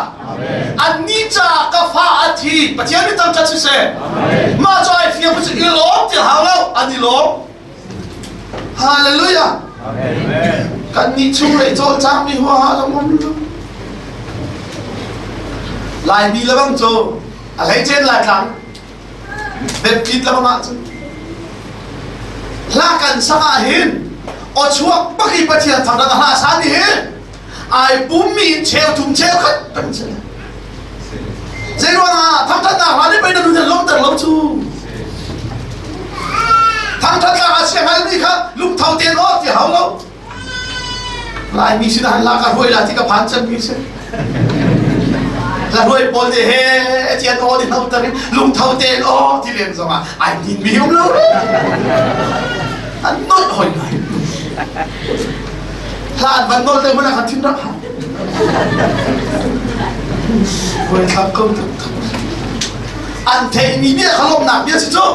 An ni caah ka fa a thi. Pathian mi thangṭhat siseh. Mah cu ai fiang cu i lawm ti hau lo. An i lawm. Hallelujah. Kan nih chung lei cawlcang mi huaha zong um lo. Laimi le bang cu a hleicen Laitlang biapit le bang ahcun hla kan sak ah hin aw chuak bak i Pathian thangṭhat a hla sa ni hi ai pummi in cheu thum cheu khat kan si. Zei ruangah thangṭhatnak hla nih pei na nun lawmter lo cu. Thangṭhatnak a sia hngalmi kha lungtho tein aw ti hau lo. Laimi sin han la ka hruai la ti ka phan cemmi si. La hruai pawl nih he tian aw ni hno ter in lungtho tein aw ti len zongah ai nin mi um lo. An nolh hoi ngai. Hlan van nol te hmun ah khan thin rak ha. Buaithlak ko taktak. An theihmi bia kha lawmhnak bia si cu.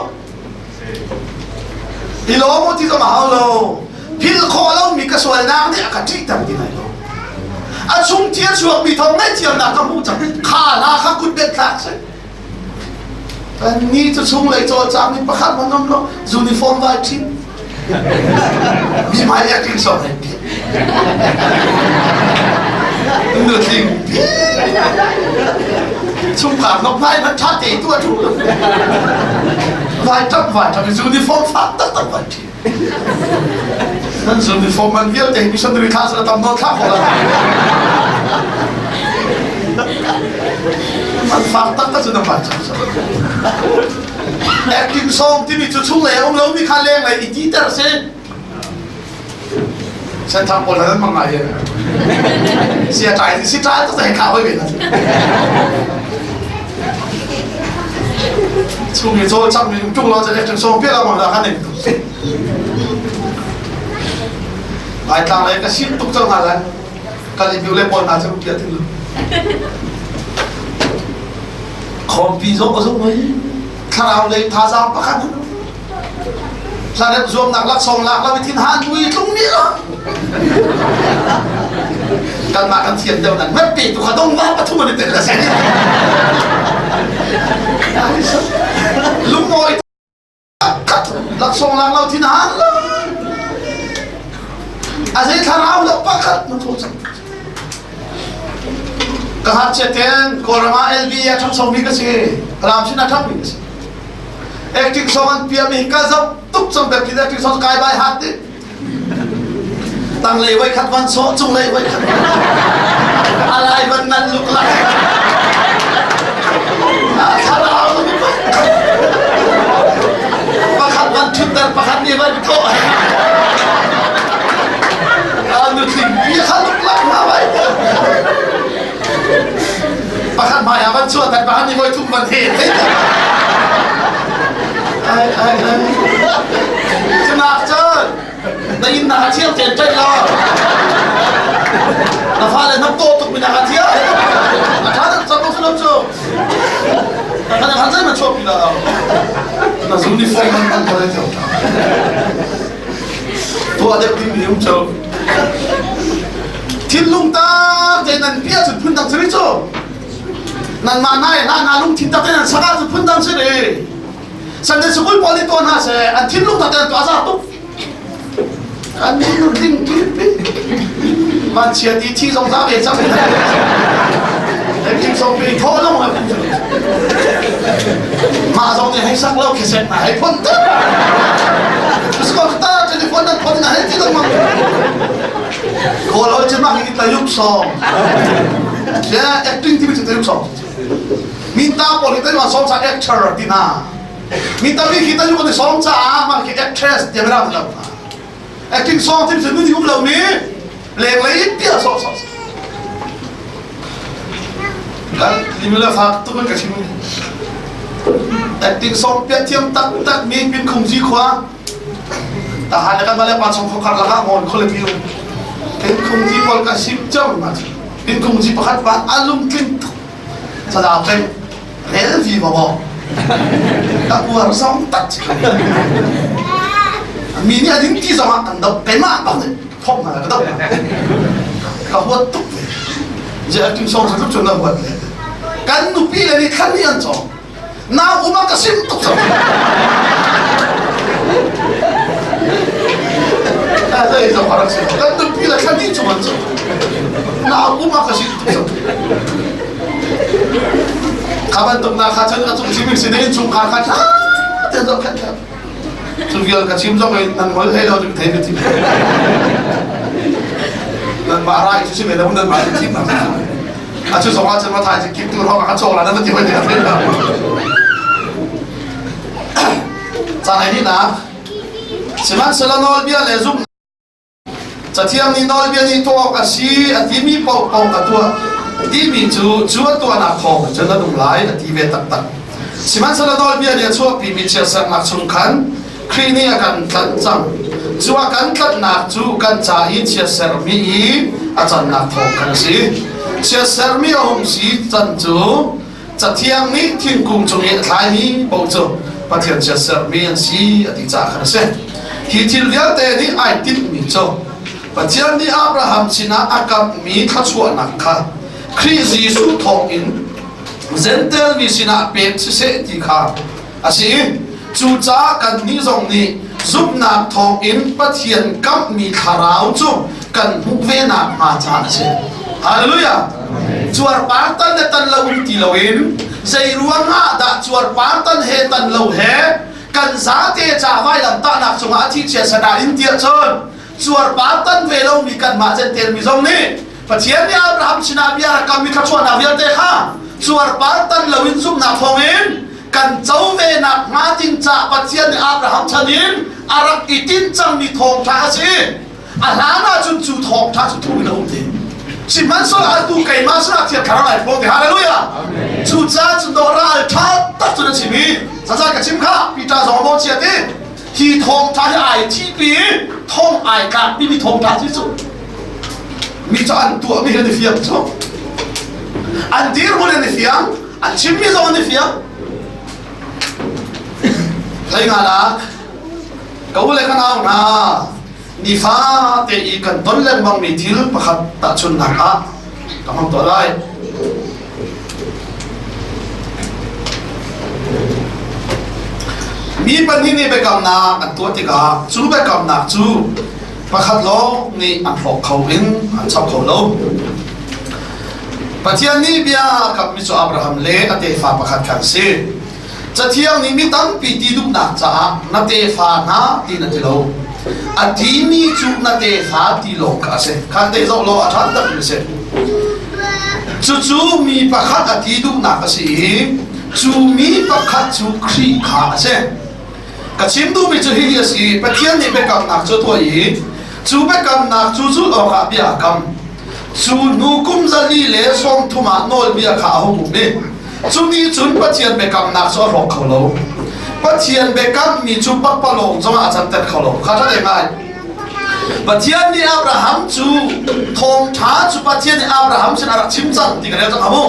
I lawm u ti zong a hau lo. Philh khawh lomi ka sualnak nih a ka ṭihter ti lai lo. A chung thil chuakmi thawng ngaihthiamnak ka hmuh cang. Kha hla kha kut bet thlak si. Kannih cu chunglei cawlcangmi pakhat hmanh um lo uniform vai ṭhin. Mi hmai acting sawk hei pi. Nutling pi. Chungkhar nok ngai hmanh ṭha te tu a ṭhu lo. Vai ṭap vai ṭap uniform fak taktak vai ṭhin. Nan uniform man vialte hi missionary thla sala tam nawn thla khawh la. An fak taktak cu na van cang. Acting song timi cu chunglei a um lomi kha lenglei i titer si. Senthang pawl nan mang ngai sia ṭai si ṭai tak hei thlah hoi ve na. Chung i cawl chang mi ṭung lo cun acting song piak amang da khan ning. Laitlang lei ka sim tuk cang hna lai. Kan i le pawl hna cu piah ti lo. Khawmpi zong a zung hoi. Thlarau lei thazaang pakhat Hlarep zuamnak laksawng lak lo i thin han mui tlung mi lo. Kanmah kan thiam deuh nan mat pe tu kha dong va pathum an i tel a si. Lungawi laksawng lang lo thin han lo. A zei thlarau lo pakhat na tho cang. Ka hat chiaten Kawlram ah LB a ṭhangcho mi ka si. Ram sin a ṭhang mi ka si. Acting song an piah mi ka zoh tuk cang bek khi acting song kai bai hat ti. Tanglei voi khat van sawh, cunglei voi khat van alai van nan luk lai. Thlarau pakhat van ṭhutter, pakhat nih van kawh. Nutling pi kha luk lak hna vai. Pakhat hmai ah van chuah, pakhat nih voi thum van he. Ai ai ai. Cunak cun na inn na thiang ten ṭaih lo. Na fale na taw tuk mi na ka thiang. A ṭha deuh cang ko si lo cu. Na kan han zei ma chuah pi la. Na zung ni fong man man ko le Tuah deuh ding mi um cu. Thinlung tak te nan pia cun phun dang sari cu. Nanmah nai hla na lungthin tak tein an sak ahcun phundang si re. Sunday school pawl nih tuah hna seh an thinlung tak tein an tuah za tuk. An thinlung ding pi vanchia ti thi zong za ve cang. Engking song pi thaw long la mah zong nih hei sak lo kheset na hei phon te. Sko ta telephone nan phon na hei ti dong mang. Kawl hol cun mah hi tlayuk song. Yeah, acting ti mi cu tlayuk song. Minta pawl hi tayuk song ca actor ti na. Minta mi khi tayuk an song caah mah khi actress ti ra lo. Acting song ti cu nu um lo mi leng lei pia song song. Kan limila fak tu kan ka chim. Acting song pia thiam tak tak mi pin khung ji khua Tahan kan bale pa chung khokar laka ngon khole piu. Tin khung ji pol ka sim cham ma chi. Tin khung ji pakhat pa alung tling tuk. Sada peng rel vi ba bo. Ka uar zong tak chi. Mi nih ading ti zong ah kan do keimah bang nih thok na ka do. Ka huat tuk ve. Je atim song sa tuk chun na huat le. Kan nupi le nih thlan ni an chong. Nau um a ka sim tuk cang. Zei zong a rak si. Kan nupi le thla dih chung an cu. Nau um a ka sim tuk cang. Kha bantuk na kha cun a cung chim si ne chungkhar kha tha te zoh khat khat. Cu vial ka chim zong in nan ngol hlei lo cu thei ka chim. Nan mah rai cu si ve lo nan mah chim na. A cu zong ah cun mathai cu kip tu hrawng ah ka cawk la na va ti hoi ti thei lo. Caan ai nak sihmanhsehlaw nawlbia le zumh Cathiang nih nawlbia nih tuah awk a si a timi paohpaoh a tuah timi cu cu a tuahnak thawng cun a nung lai a ti ve taktak. Sihmanhsehlaw nawlbia nih a chuahpimi chiatsernak chung khan Khrih nih a kan tlanh cang. Cu a kan tlanhnak cu kan ca i chiatsermi i a cannak thawng khan a si. Chiatsermi a hung si can cu Cathiang nih thingkung cung i a thlaimi paoh cu Pathian chiatsermi an si a ti caah khan a si. Hi thil vialte nih ai tinhmi cu Pathian nih Abraham sinah a kamhmi thluachuahnak kha Khrih Jesuh thawngin Jentail mi sinah pek siseh ti kha a si. Cucaah kannih zong nih zumhnak thawngin Pathian kamhmi thlarau cu kan hmuh ve nakhnga caah a si. Hallelujah! Cuarpar tan le tan lo um ti loin zei ruangah dah cuarpar tan he tan lo he kan zate ca vailamtahnak cungah a thi chia sada in tiah cun cuarpar tan ve lomi kanmah Jentail mi zong nih Pathian nih Abraham sinah bia rak kammi thluachuahnak vialte kha cuarpar tan loin zumhnak thawngin kan co ve nak hnga ding ca Pathian nih Abraham chan in a rak i tinh cangmi thawngṭha a si. A hlan ahcun cu thawngṭha cu thu in a um te. Sihmanhsehlaw atu keimah sinah Thiang Thlarau ai phuang te. Hallelujah! Cucaah cun dawh ral ṭha tak cun a chim i zazan ka chim kha Peter zong a mawhchiat i hi thawngṭha hi ai thihpi i thong ai tlakpimi thawngṭha cu cu mi cu an tuahmi an i fiang cu an dirhmun an i fiang an chimmi zong an i fiang hlei nga lak ka u le ka nau hna. Nifate i kan ton lengmangmi thil pakhat tahchunhnak ah ka hmang tuah lai. Mi pahnih nih biakamnak an tuah tikah cu biakamnak cu pakhat lawng nih an hrawk kho in an chap kho lo. Pathian nih bia a kammi cu Abraham le a tefa pakhat kha an si. Cathiang nih mi tampi ti duhnak caah na tefa hna ti na ti lo. A timi cu na tefa ti lawng kha a si. Khan te zoh law a ṭha takmi a si. Cucu mi pakhat a ti duhnak a si i cu mi pakhat cu Khrih kha a si. Ka chim duhmi cu hihi a si. Pathian nih biakamnak cu a tuah i cu biakamnak cu zulh awkah bia a kam. Cu hnu kum 430 ah nawlbia kha a hung um i cu nih cun Pathian biakamnak cu a hrawk kho lo. Pathian biakammi cu pakpalawng zongah a canter kho lo. Kha ṭha ngai. Pathian nih Abraham cu thawngṭha cu Pathian nih Abraham sin a rak chim cang ti ka rel cang hnga mu.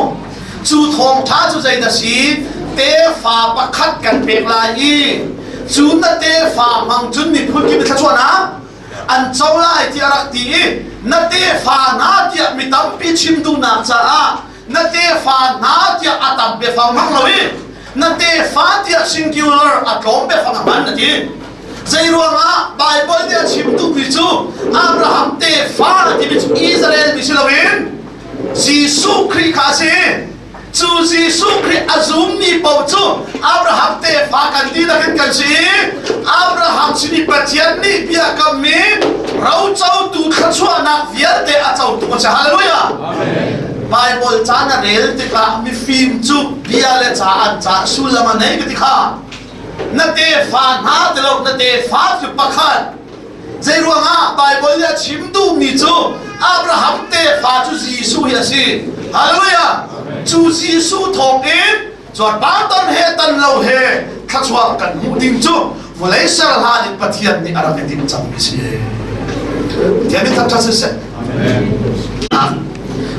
Cu thawngṭha cu zeidah si? Tefa pakhat kan pek lai i cu na tefa hmang cun miphun kip thluachuahnak an co lai tiah a rak ti i na tefa hna tiah mi tampi chim duhnak caah na tefa hna tiah a tam biafang hmang lo i na tefa tiah singular a tlawm biafang a hman a ti. Zei ruangah Baibal nih a chim duhmi cu Abraham tefa a timi cu Israel mi si loin Jesuh Khrih kha a si. Cu Jesuh Khrih a zummi paoh cu Abraham tefa kan dihlak in kan si i Abraham sin i Pathian nih biakammi rocotu thluachuahnak vialte a cotu a si. Hallelujah! Baibal ca na rel tikah mifim cu bia le ca an ca sullam a nei ka ti kha. Na tefa hna ti lo na tefa cu pakhat Zeiruangah Baibal nih a chim duhmi cu Abraham tefa cu Jesuh hi a si. Hallelujah! Cu Jesuh thawngin cuarpar tan he tan lo he thluachuah kan hmuh ding cu vawlei ser hlan in Pathian nih a rak i timh cangmi si. Pathian nih thangṭhat siseh.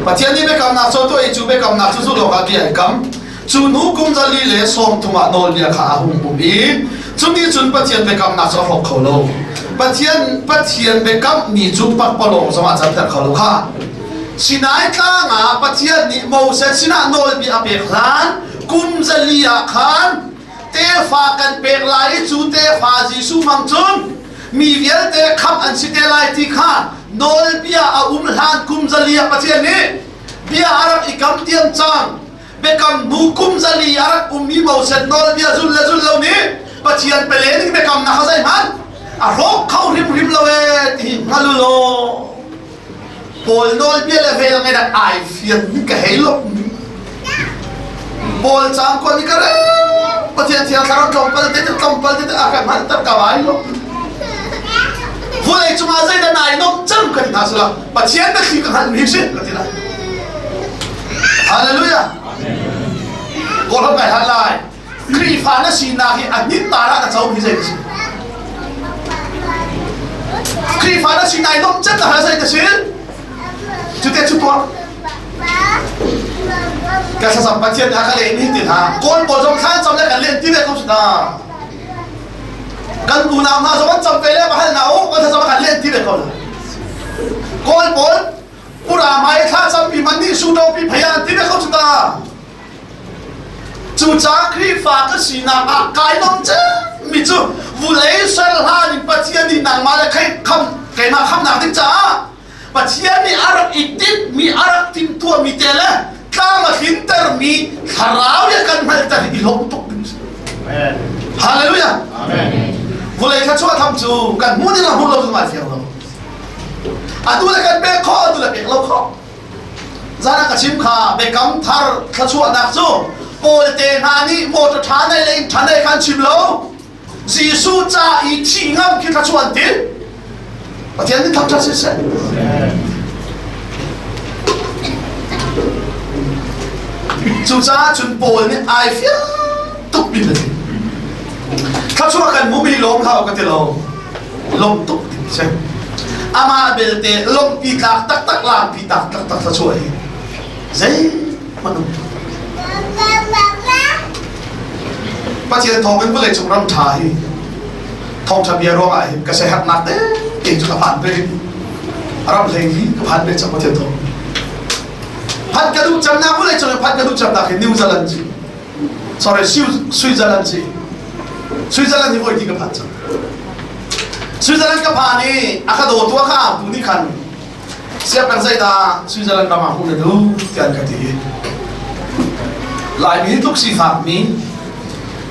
Pathian nih biakamnak cu tuah i cu biakamnak cu zulh awkah bia ai kam. Cu hnu kum 430 ah nawlbia kha a hung um i cuti cun Pathian biakamnak cu a hrawk kho lo. Pathian Pathian biakammi cu pakpalawng zongah canter kho lo kha. Sinai tlang ah Pathian nih Moses sinah nawlbia a pek hlan kum 400 ah khan tefa kan pek lai i cu tefa Jesuh hmang cun mi vialte khamh an si te lai ti kha nawlbia a um hlan kum 400 ah Pathian nih bia a rak i kam tiam cang. Biakam hnu kum 400 a rak ummi Moses nawlbia zul le zul lo nih Pathian pele ning biakamnak kha zeihmanh a hrawk kho hrimhrim lo ee ti hi hngal u law Paul nawlbia le vel ngai dak ai fian ka hei lo Paul cang ko ni ka re Pathian thiang thlarau tlawmpal te tlawmpal te a kan hman tar ka vai lo vulei cungah zeidah nai nom cang kan hna sila Pathian biathli ka hngalh mi si ka ti lai Hallelujah. Kawlram kai hal lai. Khrihfa na sinak hi a hnin ta na co mi zei si. Khrihfa na sinak i nomcet na hal zei ta si. Cute cu tuah. Ka thlacam Pathian a ka leh ni ti hna. Kawl pawl zong thla cam le kan len ti ve ko na. Kan unau hna zong an cam ve le hal na u kan thlacam kan len ti ve ko na. Kawl pawl Pura mai thla campi man nih suto pi phei an ti ve kho cu ta. Cucaah Khrihfa ka sinak ah kai nom mi cu vulei ser hlan in Pathian nih nangmah le kham keimah khamnak ding caah Pathian nih a rak i tinh mi a rak timhtuah mi te le tlam a tlinter mi thlarau nih a kan hngalhter i lawm tuk ding si. Hallelujah. Amen. Vulei thluachuah tham cu kan hmu ding a hmu lo cu mai fiang lo. Atu le kan pek khawh, atu le pek lo khawh. Zan ah ka chim kha biakam thar thluachuahnak cu Paul te hna nih motor ṭha nei le inn ṭha nei khan chim lo. Jesuh ca i thih ngam khi thluachuah an tin. Pathian nih thangṭhat siseh. Cucaah cun Paul nih ai fiang tuk mi ti. Thluachuah kan hmu mi lawm hlah ka ti lo. Lawm tuk ding si. Amah belte lawmhpi tlak taktak lampi tak taktak thluachuah hi zeihmanh um Pathian thawng in vawlei cung ram ṭha hi thawngṭha bia ruangah hin ka siaherhnak te. Kei cu ka phan ve. Ram hlei hi ka phan ve cang Pathian thawng. Phan ka duh cemnak vawlei cung phan ka duh cemnak hi New Zealand si. Sorry, Switzerland si. Switzerland hi voi ti ka phan cang. Switzerland ka phan i a ka dawtu a ka autu nih khan siangpeng zeidah Switzerland ram ah hmuh na duh tiah an ka ti. Laimi tluk sifakmi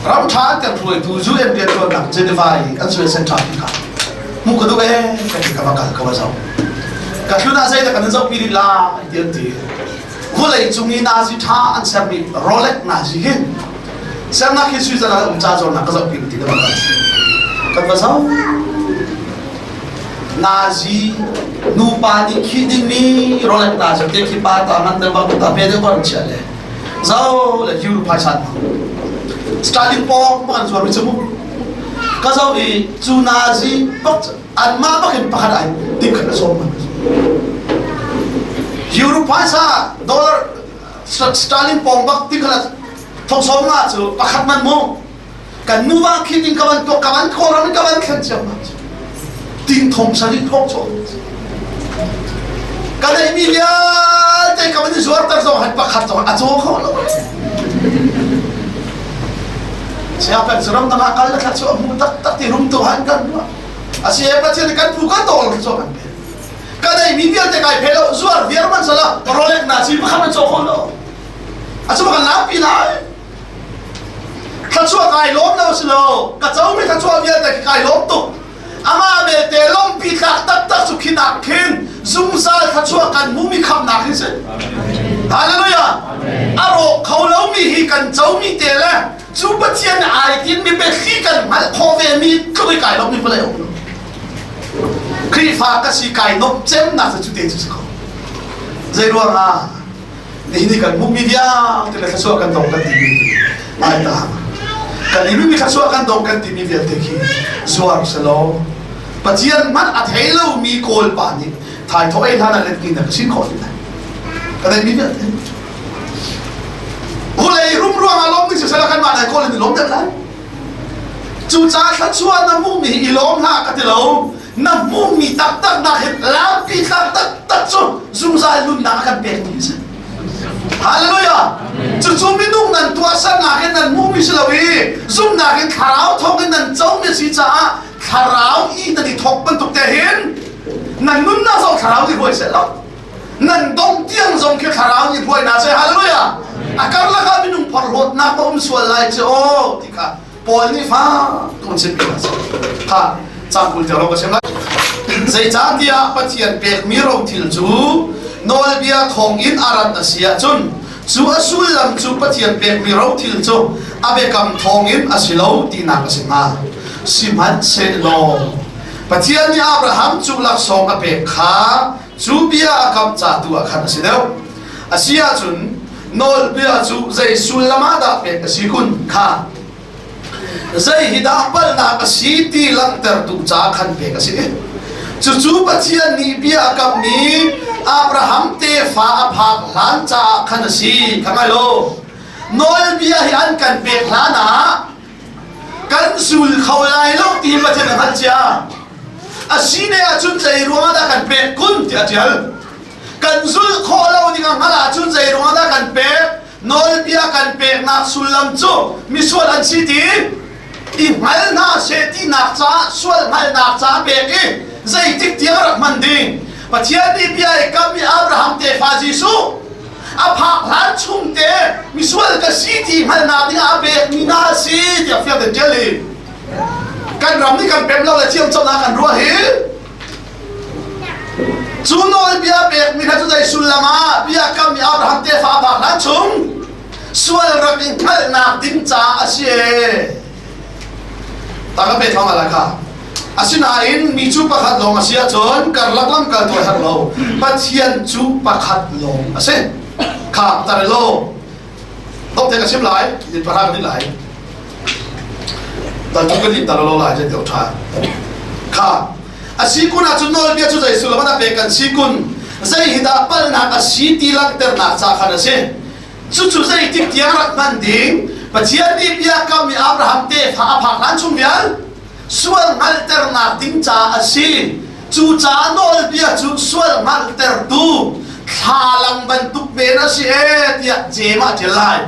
ram ṭha an kan hruaitu UN rianṭuannak Geneva i an sual center ti kha hmuh ka duh ee ka ti ka va kal ka va zoh. Ka tlun ah zeidah kan in zohpi rih lai ti an ti. Vawlei cung i nazi ṭha an sermi Rolex nazi hi sernak hi Switzerland um ca zawnnak ka zohpi ti ka va kal. Kan va zoh. Nazi nupa nih khih dingmi Rolex nazi te khi pa ta man deuh bak ta pe deuh bak chia le zo le euro phaisa Stalin pawng bak an zuar mi cu mu ka zo i cu Nazi bak anmah bak in pakhat ai ting khat a sawm man euro phaisa dollar Stalin pawng bak ting khat thong sawm nga cu pakhat man mu kan nuva khin in ka van tuak ka van kawlram in ka van thlen ciam ting thong sari thong cho ka nei mi vialte ka van i zuarter zong han pakhat zong a caw kho lo siapen ram dang ah kal le thla chu a hmu tak tak ti rum tu han kan a si pathian kan phu kan tol chu kan pe ka nei mi vialte kai phe lo zuar viar man sala rolek na chi pakhat man chaw kho lo a chu kan lam pi lai Thluachuah kai lawm lo si lo ka comi thluachuah vialte khi kai lawm tuk amah belte lawmpi tlak taktak cu khi nak khin zungzal thluachuah kan hmumi khamnak hi si Hallelujah a rawk kho lomi hi kan comi te le cu Pathian ai tinmi biathli kan hngalh khawh ve mi tluk i kai lawmmi vawlei um lo Khrihfa ka si kai nuamh cemnak cu te cu si ko zei ruangah Nihin ni kan hmuhmi vialte le thluachuah kan dong kan timi ai ta kan i mi thluachuah kan dong kan timi vialte khi zuar selaw Pathian hmanh a thei lomi Kawl pa nih thaithawh ei hlan ah let na ka sin khawh ti lai ka nei mi vialte vulei rum ruang ah lawm ding sisela kan mah nai kawl in i lawm deuh lai cucaah thluachuah na hmuhmi hi i lawm hlah ka ti lo na hmuhmi taktak nak hin lampi tlak taktak cu zungzal nunnak a kan pekmi a si Hallelujah! Cucu minung nan tuahsernak in nan hmuhmi si lo i zumhnak in thlarau thawng in nan comi a si caah thlarau i nan i thawk bantuk te hin nan nunnak zong thlarau nih hruai seh lo nan dong tiang zong khi thlarau nih hruai hna seh hallelujah a karlak ah minung phorhlawtnak a um sual lai cu aw ti kha Paul nih fak tuk in chimmi a si. Kha cang 20 tiang lawng ka chim lai. Zeicahtiah Pathian pekmi rothil cu nawlbia thawngin a rat a si ahcun cu a sullam cu Pathian pekmi rothil cu a biakam thawngin a si lo tinak a si hnga. Sihmanhsehlaw Pathian nih Abraham cu laksawng a pek kha cu bia a kam ca tu ah khan a si deuh. A si ahcun nawlbia cu zei sullam ah dah pek a si kun kha zei hi dah palhnak a si ti langhtertu ca khan pek a si cucu Pathian nih bia a kammi Abraham tefa a phak hlan caah khan a si kha ngai lo nawlbia hi an kan pek hlan ah kan sul kho lai lo ti Pathian a hngalh cia a si ne ahcun zei ruangah dah kan pek kun tiah a ṭial kan zulh khawh lo ding a hngalh ahcun zei ruangah dah kan pek nawlbia kan peknak sullam cu misual an si ti i hngal hna seh tinak caah sual hngalhnak caah pek i zeitik tiang rak hman ding Pathian nih bia i kammi Abraham tefa Jesuh a phak hlan chung te misual ka si ti hngalhnak ding ah a pekmi hna a si tiah fiang tein ṭial i kan ram nih kan pem lo le thiamconak kan ruah hi Cu nawlbia pekmi kha cu zei sullam ah biakammi Abraham tefa a phak hlan chung sual rak i hngalhnak ding caah a si ee. Tangka pe thawng ala kha. Asinain mi cu pakhat lawng a si ahcun karlak lamkaltu a herh lo. Pathian cu pakhat lawng a si. Kha tar lo. Top te ka chim lai, din pahra ka lai. Dal tu ka lim tar lo lai je deuh tha. Kha a si kun ahcun nawlbia cu zei sullam ah pek kan si kun zei hi dah palhnak a si ti langhternak ca khan a si cucu zeitik tiang rak hman ding Pathian nih biakam i Abraham tefa a phak hlan chung vial sual hngalhternak ding caah a si. Cucaah nawlbia cu sual hngalhtertu thlalang bantuk men a si ee tiah Jeim ah a ṭial lai.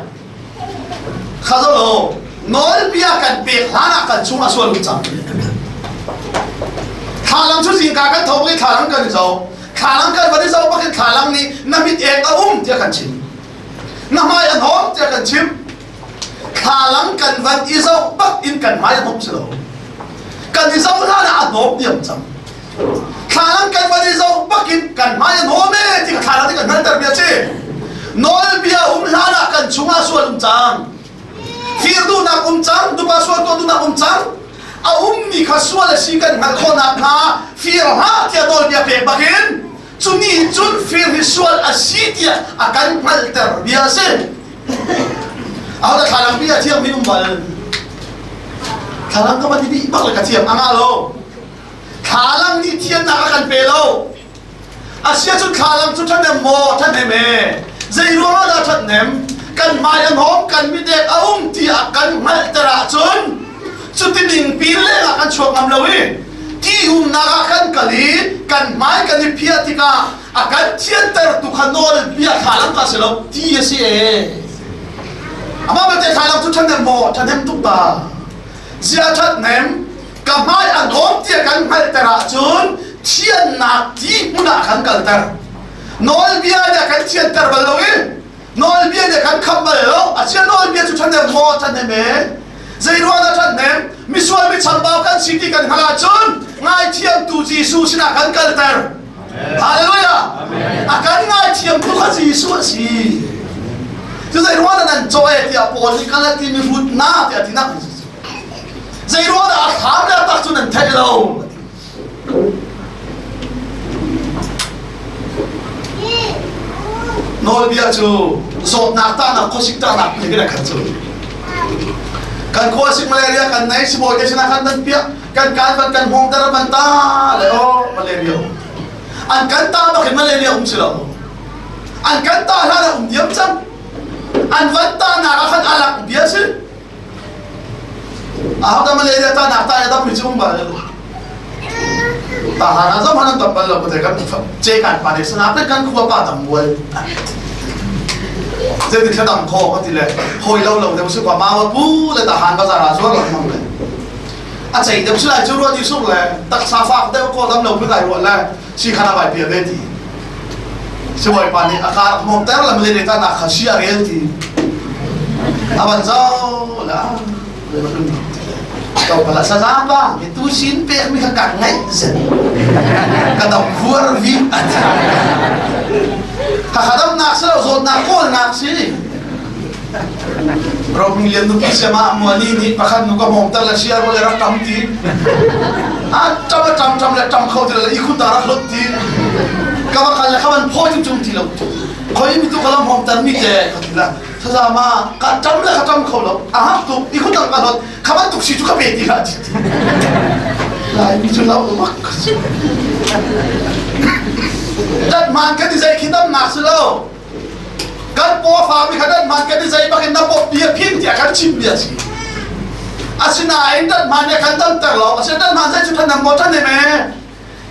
Kha lo nawlbia kan pek hlan ah kan chung a sual um cang. Thlalang cu zingka kan tho i thlalang kan i zoh. Thlalang kan van i zoh bakin thlalang nih na mit ek a um tiah kan chim. Na hmai a hnawm tiah kan chim. Thlalang kan van i zoh bak in kan hmai a hnawm si lo. Kan i zoh hlan ah a hnawm diam cang. Thlalang kan van i zoh bak in kan hmai a hnawm e ti thlalang nih kan hngalter bia si. Nawlbia um hlan ah kan chungah sual um cang. Fir duhnak um cang, tupa sual tuah duhnak um cang. A ummi kha sual a si kan hngalh khawh nakhnga fir hlah tiah nawlbia pek bakin cu nih cun fir hi sual a si tiah a kan hngalhter bia a si. Ahodah thlalang pi a thiam mi um bal? Thlalang ka van i bih bak le ka thiam a ngah lo. Thlalang nih thiannak a kan pe lo. Asia cu thlalang cu ṭhahnem maw ṭhahnem e? Zei ruangah dah ṭhathnem? Kan hmai a hnawm, kan midek a um tiah kan hngalhter ahcun cuti ning pin lengah kan chuak ngam lo i ti umnak ah kan kal i kan hmai kan i phiah tikah a kan thiantertu kha nawlbia thlalang ka si lo ti a si e. Amah belte thlalang cu ṭhahnem maw? Ṭhahnem tuk ta. Zia ṭhathnem ka hmai a hnawm tiah kan hngalhter ahcun thiannak ti hmun ah kan kalter. Nawlbia nih a kan thianter bal lo i nawlbia nih a kan khamh bal lo. A chia nawlbia cu ṭhahnem maw ṭhahnem e? Zei ruang dah ṭhahnem? Misual mi chambau kan si ti kan hngalh ahcun ngaithiamtu Jesuh sinah kan kalter. Hallelujah! A kan ngaithiamtu kha Jesuh a si. Cu zei ruang dah nan caw e tiah Paul nih kal a ti mi rut na tiah a ti nak. Zei ruang dah a thlam le a tak cu nan theih lo? Nawlbia cu zawtnak tahnak khuasik tahnak nih kan khat cu. Kan khuasik malaria kan nei sibawi te sinah khan nan piah kan kan van kan hmong ter van ta le o malaria an kan ta bak in malaria um si lo an kan ta hlan ah um diam cang an van ta nak ah khan alak bia si Ahodah malaria ta nak ta ya dam mi cu um bal ta hana zong hanan dam bal lo ko kan che kan pa ne sana pe kan khua pa dam mual zei ti thla dam kho ka ti le hoi lo lo deuh su kwa ma wa pu le ta han bazar ah zuar lo mang le a chei deuh su lai chu ruat yusuf le taksa fak deuh ko dam lo pui lai ruat le si khana vai pia ve ti Sibawipa nih a kar hmawmter lam le ta nak kha si a rel ti a van zo la to pala saza ba mi tu sin pek mi kha kan ngaih zen ka dam vuar vi kha kha dam nak se lo zawt nak kawl nak si Roping lian nupi siama muani nih pakhat nu ka hmawmter le siar le rak tam ti a tam a tam tam le tam kho ti le i khun ta rak hlot ti ka va kal le kha man phawi tu cung ti lo khoi mi tu ka lam hmawmter mi te ka ti la thazama ka tam le ka tam kho lo a hak tuk i khun ka hlot kha ban tuk si cu ka pe ti la ti lai mi cu lau mak dat man kan i zei khi dam nak si lo Kan pawfa mi kha nan hman kan i zei bak in na pop bia phin tiah kan chim bia si. Asinain nan hman ne kan damter lo. Asinain nan hman zei cu than maw than me.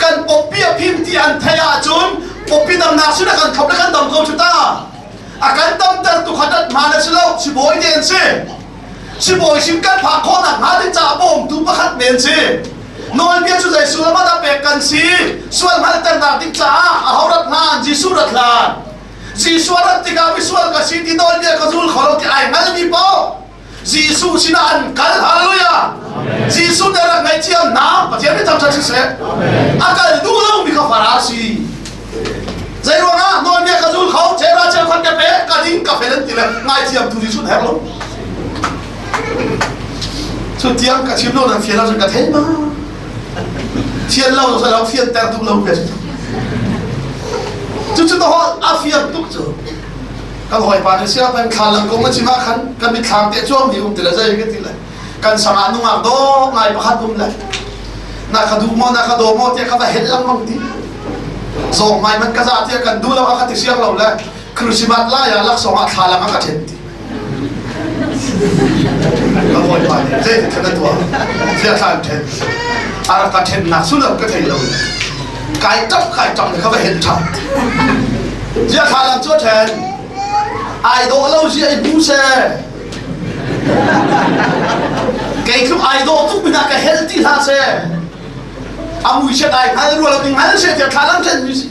Kan pop bia phim ti an thei ahcun popi damnak sin kan khop le kan dam ko cu ta. A kan damter tu kha nan hman a si lo. Sibawi te an si. Sibawi sin kan phak khawhnak hnga ding caah bawmtu pakhat men si. Nawlbia cu zei sullam ah dah pek kan si? Sual hngalhternak ding caah aho rat hlan? Jesuh rat hlan. Jesuh a rat tikah misual ka si ti nawlbia ka zul kho lo ti ai hngalmi paoh Jesuh sinah an kal. Hallelujah! Jesuh nih a rak ngaihthiam hna. Pathian nih thangṭhat siseh. A kal duh lomi kha Farasi. Zei ruangah nawlbia ka zul kho, chera cheukhat ka pe, ka ding ka fel an ti le ngaithiam tu Jesuh herh lo. Cu tiang ka chim lo nan fian ahcun ka thei ma. Thian lo sa lo fian ter tuk lo pe. Cucu to a fian tuk cu. Kan hawipa nih sia kan thla lang kong a chim ah khan kan mitthlam te chuang mi um ti le zei ka ti le kan sangah nungak dawh ngai pakhat um le na ka duh maw na ka daw maw tiah ka va helh lengmang ti zawng mai man ka za tiah kan duh lo a ka ti siang lo le Christmas lai ah laksawng ah thlalang a ka ṭhen ti ka hawipa nih zei ti na tuah tiah thla an ṭhen a rak ka ṭhennak sullam ka thei lo. Kai ṭap kai ṭap le kha va helh ṭhan. Zia thlalang cu a ṭhen. Ai dawh lo zia i hmu seh. Kei tluk ai dawh tuk mi hna ka helh ti hlah seh. A mui chiat ai hngal rua lo ding hngal seh tiah thlalang ṭhen mi si.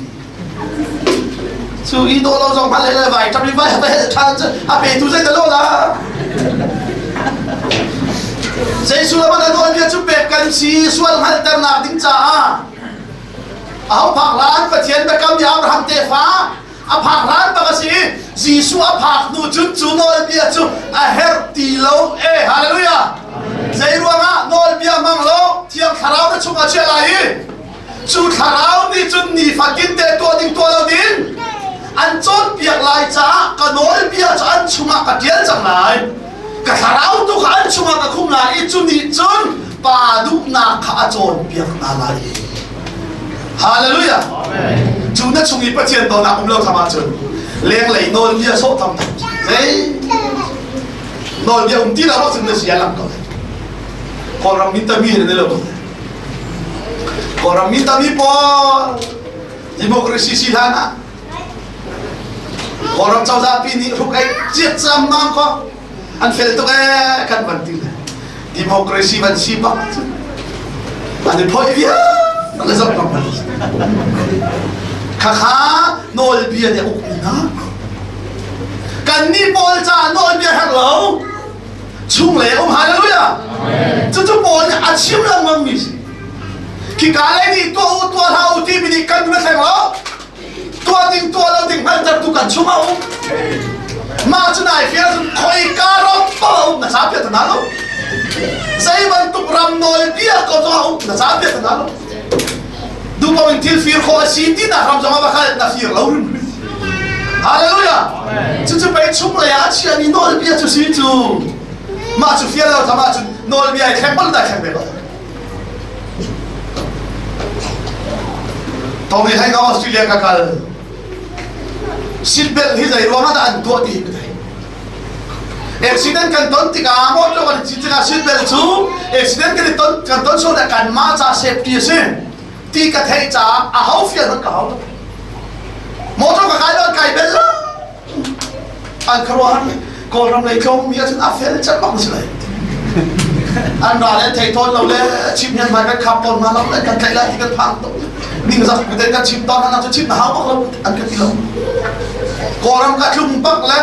Cu i dawh lo zong hngal le vai ṭap i vai va helh ṭhan cu a petu zei dah lo la. Zei sullam ah dah nawlbia cu pek kan si sual hngalhternak ding caah aho phak hlan Pathian biakam i Abraham tefa a phak hlan bak a si i Jesuh a phak hnu cun cu nawlbia cu a herh ti lo e hallelujah zei ruangah nawlbia hmang lo thiang thlarau na chungah chia lai i cu thlarau nih cun nifatin te tuah ding tuah lo ding an cawnpiak lai caah ka nawlbia cu an chungah ka ṭial cang lai ka thlarau tu kha an chungah ka khum lai i cu nih cun pa duhnak kha a cawnpiak hna lai i hallelujah cu na chung i Pathian dawtnak um lo tham ahcun lenglei nawlbia sawh tham zei nawlbia um ti lo ahcun na sia lang ko Kawlram min tami he na lo Kawlram min tami pawl democracy si hlan ah Kawlram cozah pi nih hruk ei ciat cam mang ko an fel tuk ee kan van ti le democracy van si bak cu an i phoi vial an zoh bak khakha nawlbia nih a uk mi hna kan nih pawl caah nawlbia herh lo chung le um hallelujah cucu paul nih a chim lengmang mi si khika lei nih tuah u tuah hlah u timi nih kan nun a thleng lo tuah ding tuah lo ding hngalhtertu kan chung a um mah cu nai fial cun khoika ram paoh a um na ca piah ta lo zei bantuk ram nawlbia ko zong a um na ca piah ta lo duhpaoh in thil fir khawh a si tinak ram zong ah va kal na fir lo hrimhrim hallelujah cucu pei chunglei ah a chiami nawlbia cu si cu mah cu fial lo tham ahcun nawlbia i thleng bal dai thleng ve lo Tawng hi ka Australia ka kal seat belt hi zei ruang ah dah an tuah ti hi ka thei accident kan ton tikah motor kan cit tikah seat belt cu accident kan i ton kan ton sual ah kanmah ca safety a si ti ka theih caah a ho fial hmanh ka hau lo motor ka kai lo kai bel lo an khuaruahhar Kawlram lei tlawng mi ahcun a fel cem bak si lai an ral le thei tawn lo le chim hian mai kan khap tawn hna lo le kan tlaih lai ti kan phang tuk ning zak te kan chim tawn hna cu chim na hau bak lo an kan ti lo Kawlram ka tlung bak le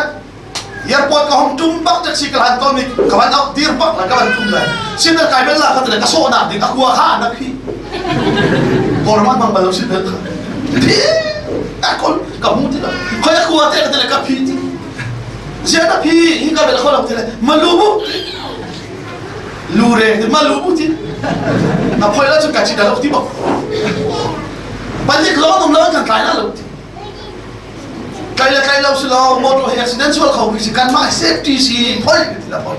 airport ka hong tum bak taxi ka hlan tawn mi ka van au dir bak la ka van tum le sin kai bel la ka te ka sawh nak ding a kua kha na khi Kawlram an bang bal lo sin bel kha a kol ka hmu ti lo khoi a kua te ka te le ka phi ti zian a phi hi ka bel kho lo ti le malu bu lu re ti malu bu ti na phoi la chu ka chi da lo ti bok palik lo nom lo kan tlai la lo ti tlai le tlai lo si lo motor he accident sual kho mi si kan mah safety si phoi ti la phoi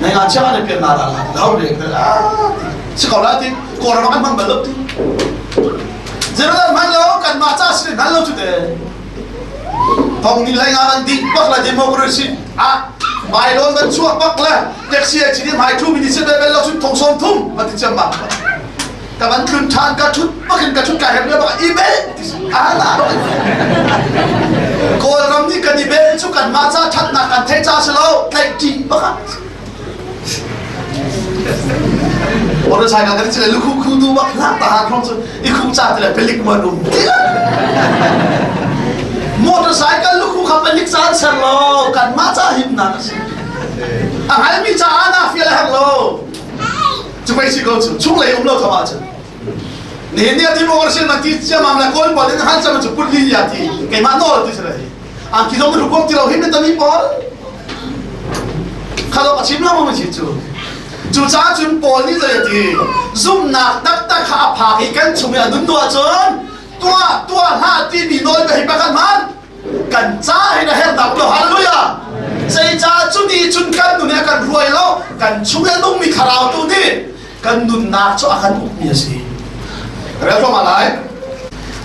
nai nga chia ne pian na la la hau re a si ko la ti kawlram kan hmang bal lo ti Zerusalem hman lo kan mah ca si hman lo cu te thong ni hlei nga nan dih bak la democracy ah mailawn kan chuak bak le taxi ai chini hmai thu mi ni se bel lo chun thong som thum ma ti cham bak ka van tlun than ka thut bakin ka thut ka hem le bak email ala Kawlram nih kan i bel cu kan mah ca thatnak kan theih ca si lo tlaih ṭih bak Motorcycle kan chile lukhu khu tu bak hlah ta ha khong cu i khu cha ti le pelik man um Motorcycle lukhu kha pelik ca an ser lo kan mah ca him nak a si a hngalmi ca ah na fial a herh lo cu pei si ko cu chunglei um lo thama cun nihin ni a ti mo sin man ti chiamam la kawl pawl in han cham cu put li ya ti keimah nawl ti si le an ki zong rukom ti lo hin tami pawl khalo a chim lo ma chi cu cu ca cun Paul nih zei ti zumnak taktak kha a phak i kan chung i a nun duah cun tuah tuah hlah timi nawl ka hi pakhat hman kan ca hin a hernak lo hallelujah zeicah cu ni cun kan nun a kan hruai lo kan chung i a nungmi thlarau tu nih kan nunnak cu a kan ukmi a si. Rel ma lai.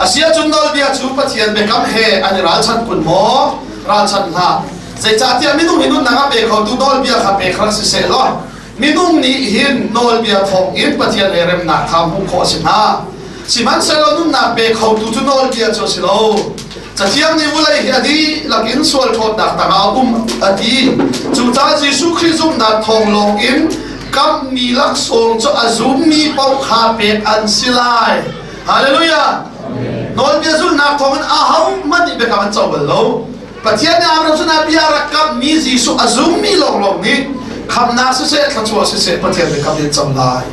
Asiahcun nawlbia cu Pathian biakam he an i ralchanh kun maw? Ralchanh hlah. Zeicahtiah minung hi nunnak a pe khotu nawlbia kha pek rak si seh law minung nih hin nawlbia thawng in Pathian he remnak kha hmuh khawh a si hnga. Sihmanhsehlaw nunnak pe khotu cu nawlbia cu a si lo. Cathiang nih vawlei hi a dihlak in sual ṭhawnnak tangah a um a ti. Cucaah Jesuh Khrih zumhnak thawng lawng in kamhmi laksawng cu a zummi paoh kha pek an si lai. Hallelujah! Nawlbia zulhnak thawng in ahohmanh nih biakam an co bal lo. Pathian nih Abraham sinah bia a rak kamhmi Jesuh a zummi lawnglawng nih khamnak siseh, thluachuah siseh Pathian biakam in co lai.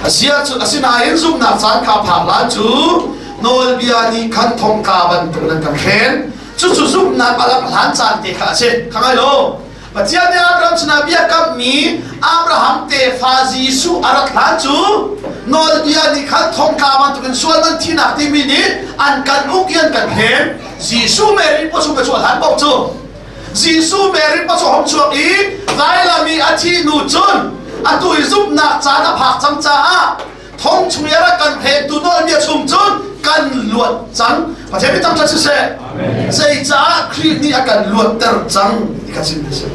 Asinain zumhnak caan kha phak lai cu nawlbia nih khan thongtla bantuk nan kan hren. Cucu zumhnak a rak hlan caan te kha a si. Kha ngai lo. Pathian nih Abraham sinah bia kamhmi Abraham tefa Jesuh a rat hlan cu nawlbia nih khan thongtla bantukin sual man thinak timi nih an kan uk i an kan hren. Jesuh Mary paw chung ka chuah hlan paoh cu Jesuh Mary paw hong chuak i vailam i a thih hnu cun atu i zumhnak caan a phak cang caah thong chung i a rak kan phentu nawlbia chung cun kan luat cang. Pathian mi thangṭhat siseh. Zeicah Khrih nih a kan luatter cang ti kha chim a si.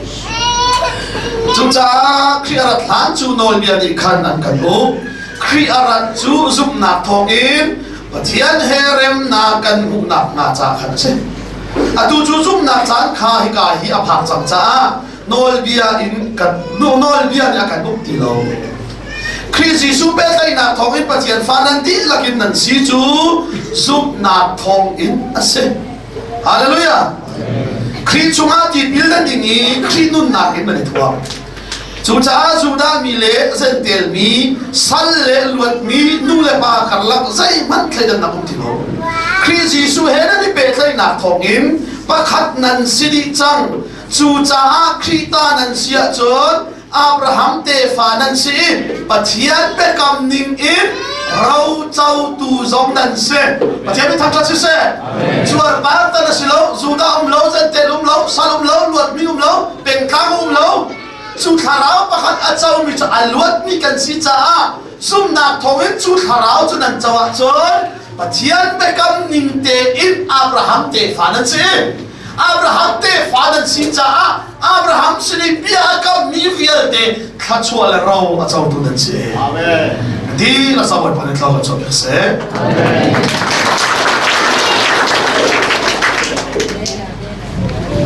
Cucaah Khrih a rat hlan cu nawlbia nih khan an kan uk. Khrih a rat cu zumhnak thawngin Pathian he remnak kan hmuhnak hnga caah khan a si. Atu cu zumhnak caan kha hika hi a phak cang caah nawlbia in kan nawlbia nih a kan uk ti lo. Khrih Jesuh pehtlaihnak thawngin Pathian fa nan dihlak in nan si cu zumhnak thawngin a si. Hallelujah! Khrih chungah tipil nan ding i Khrih nunnak in nan i thuam. Cucaah Judah mi le Jentail mi, sal le luatmi nu le pa karlak zeihmanh thleidannak um ti lo. Khrih Jesuh he nan i pehtlaihnak thawngin pakhat nan si dih cang. Cucaah Khrih ta nan si ahcun Abraham tefa nan si i Pathian biakam ning in rocotu zong nan si. Pathian mi thangṭhat siseh. Cuarpar tan a si lo, Judah um lo, Jentail um lo, sal um lo, luatmi um lo, pengtlang um lo cu thlarau pakhat a comi cu a luatmi kan si caah zumhnak thawngin cu thlarau cu nan co ahcun Pathian biakam ning tein Abraham tefa nan si. Abraham tefa nan si caah Abraham sin i bia a kammi vialte thluachuah le ro a cotu nan si. Amen. Di la sa Bawipa nih thluachuah kan chuah piak seh. Amen.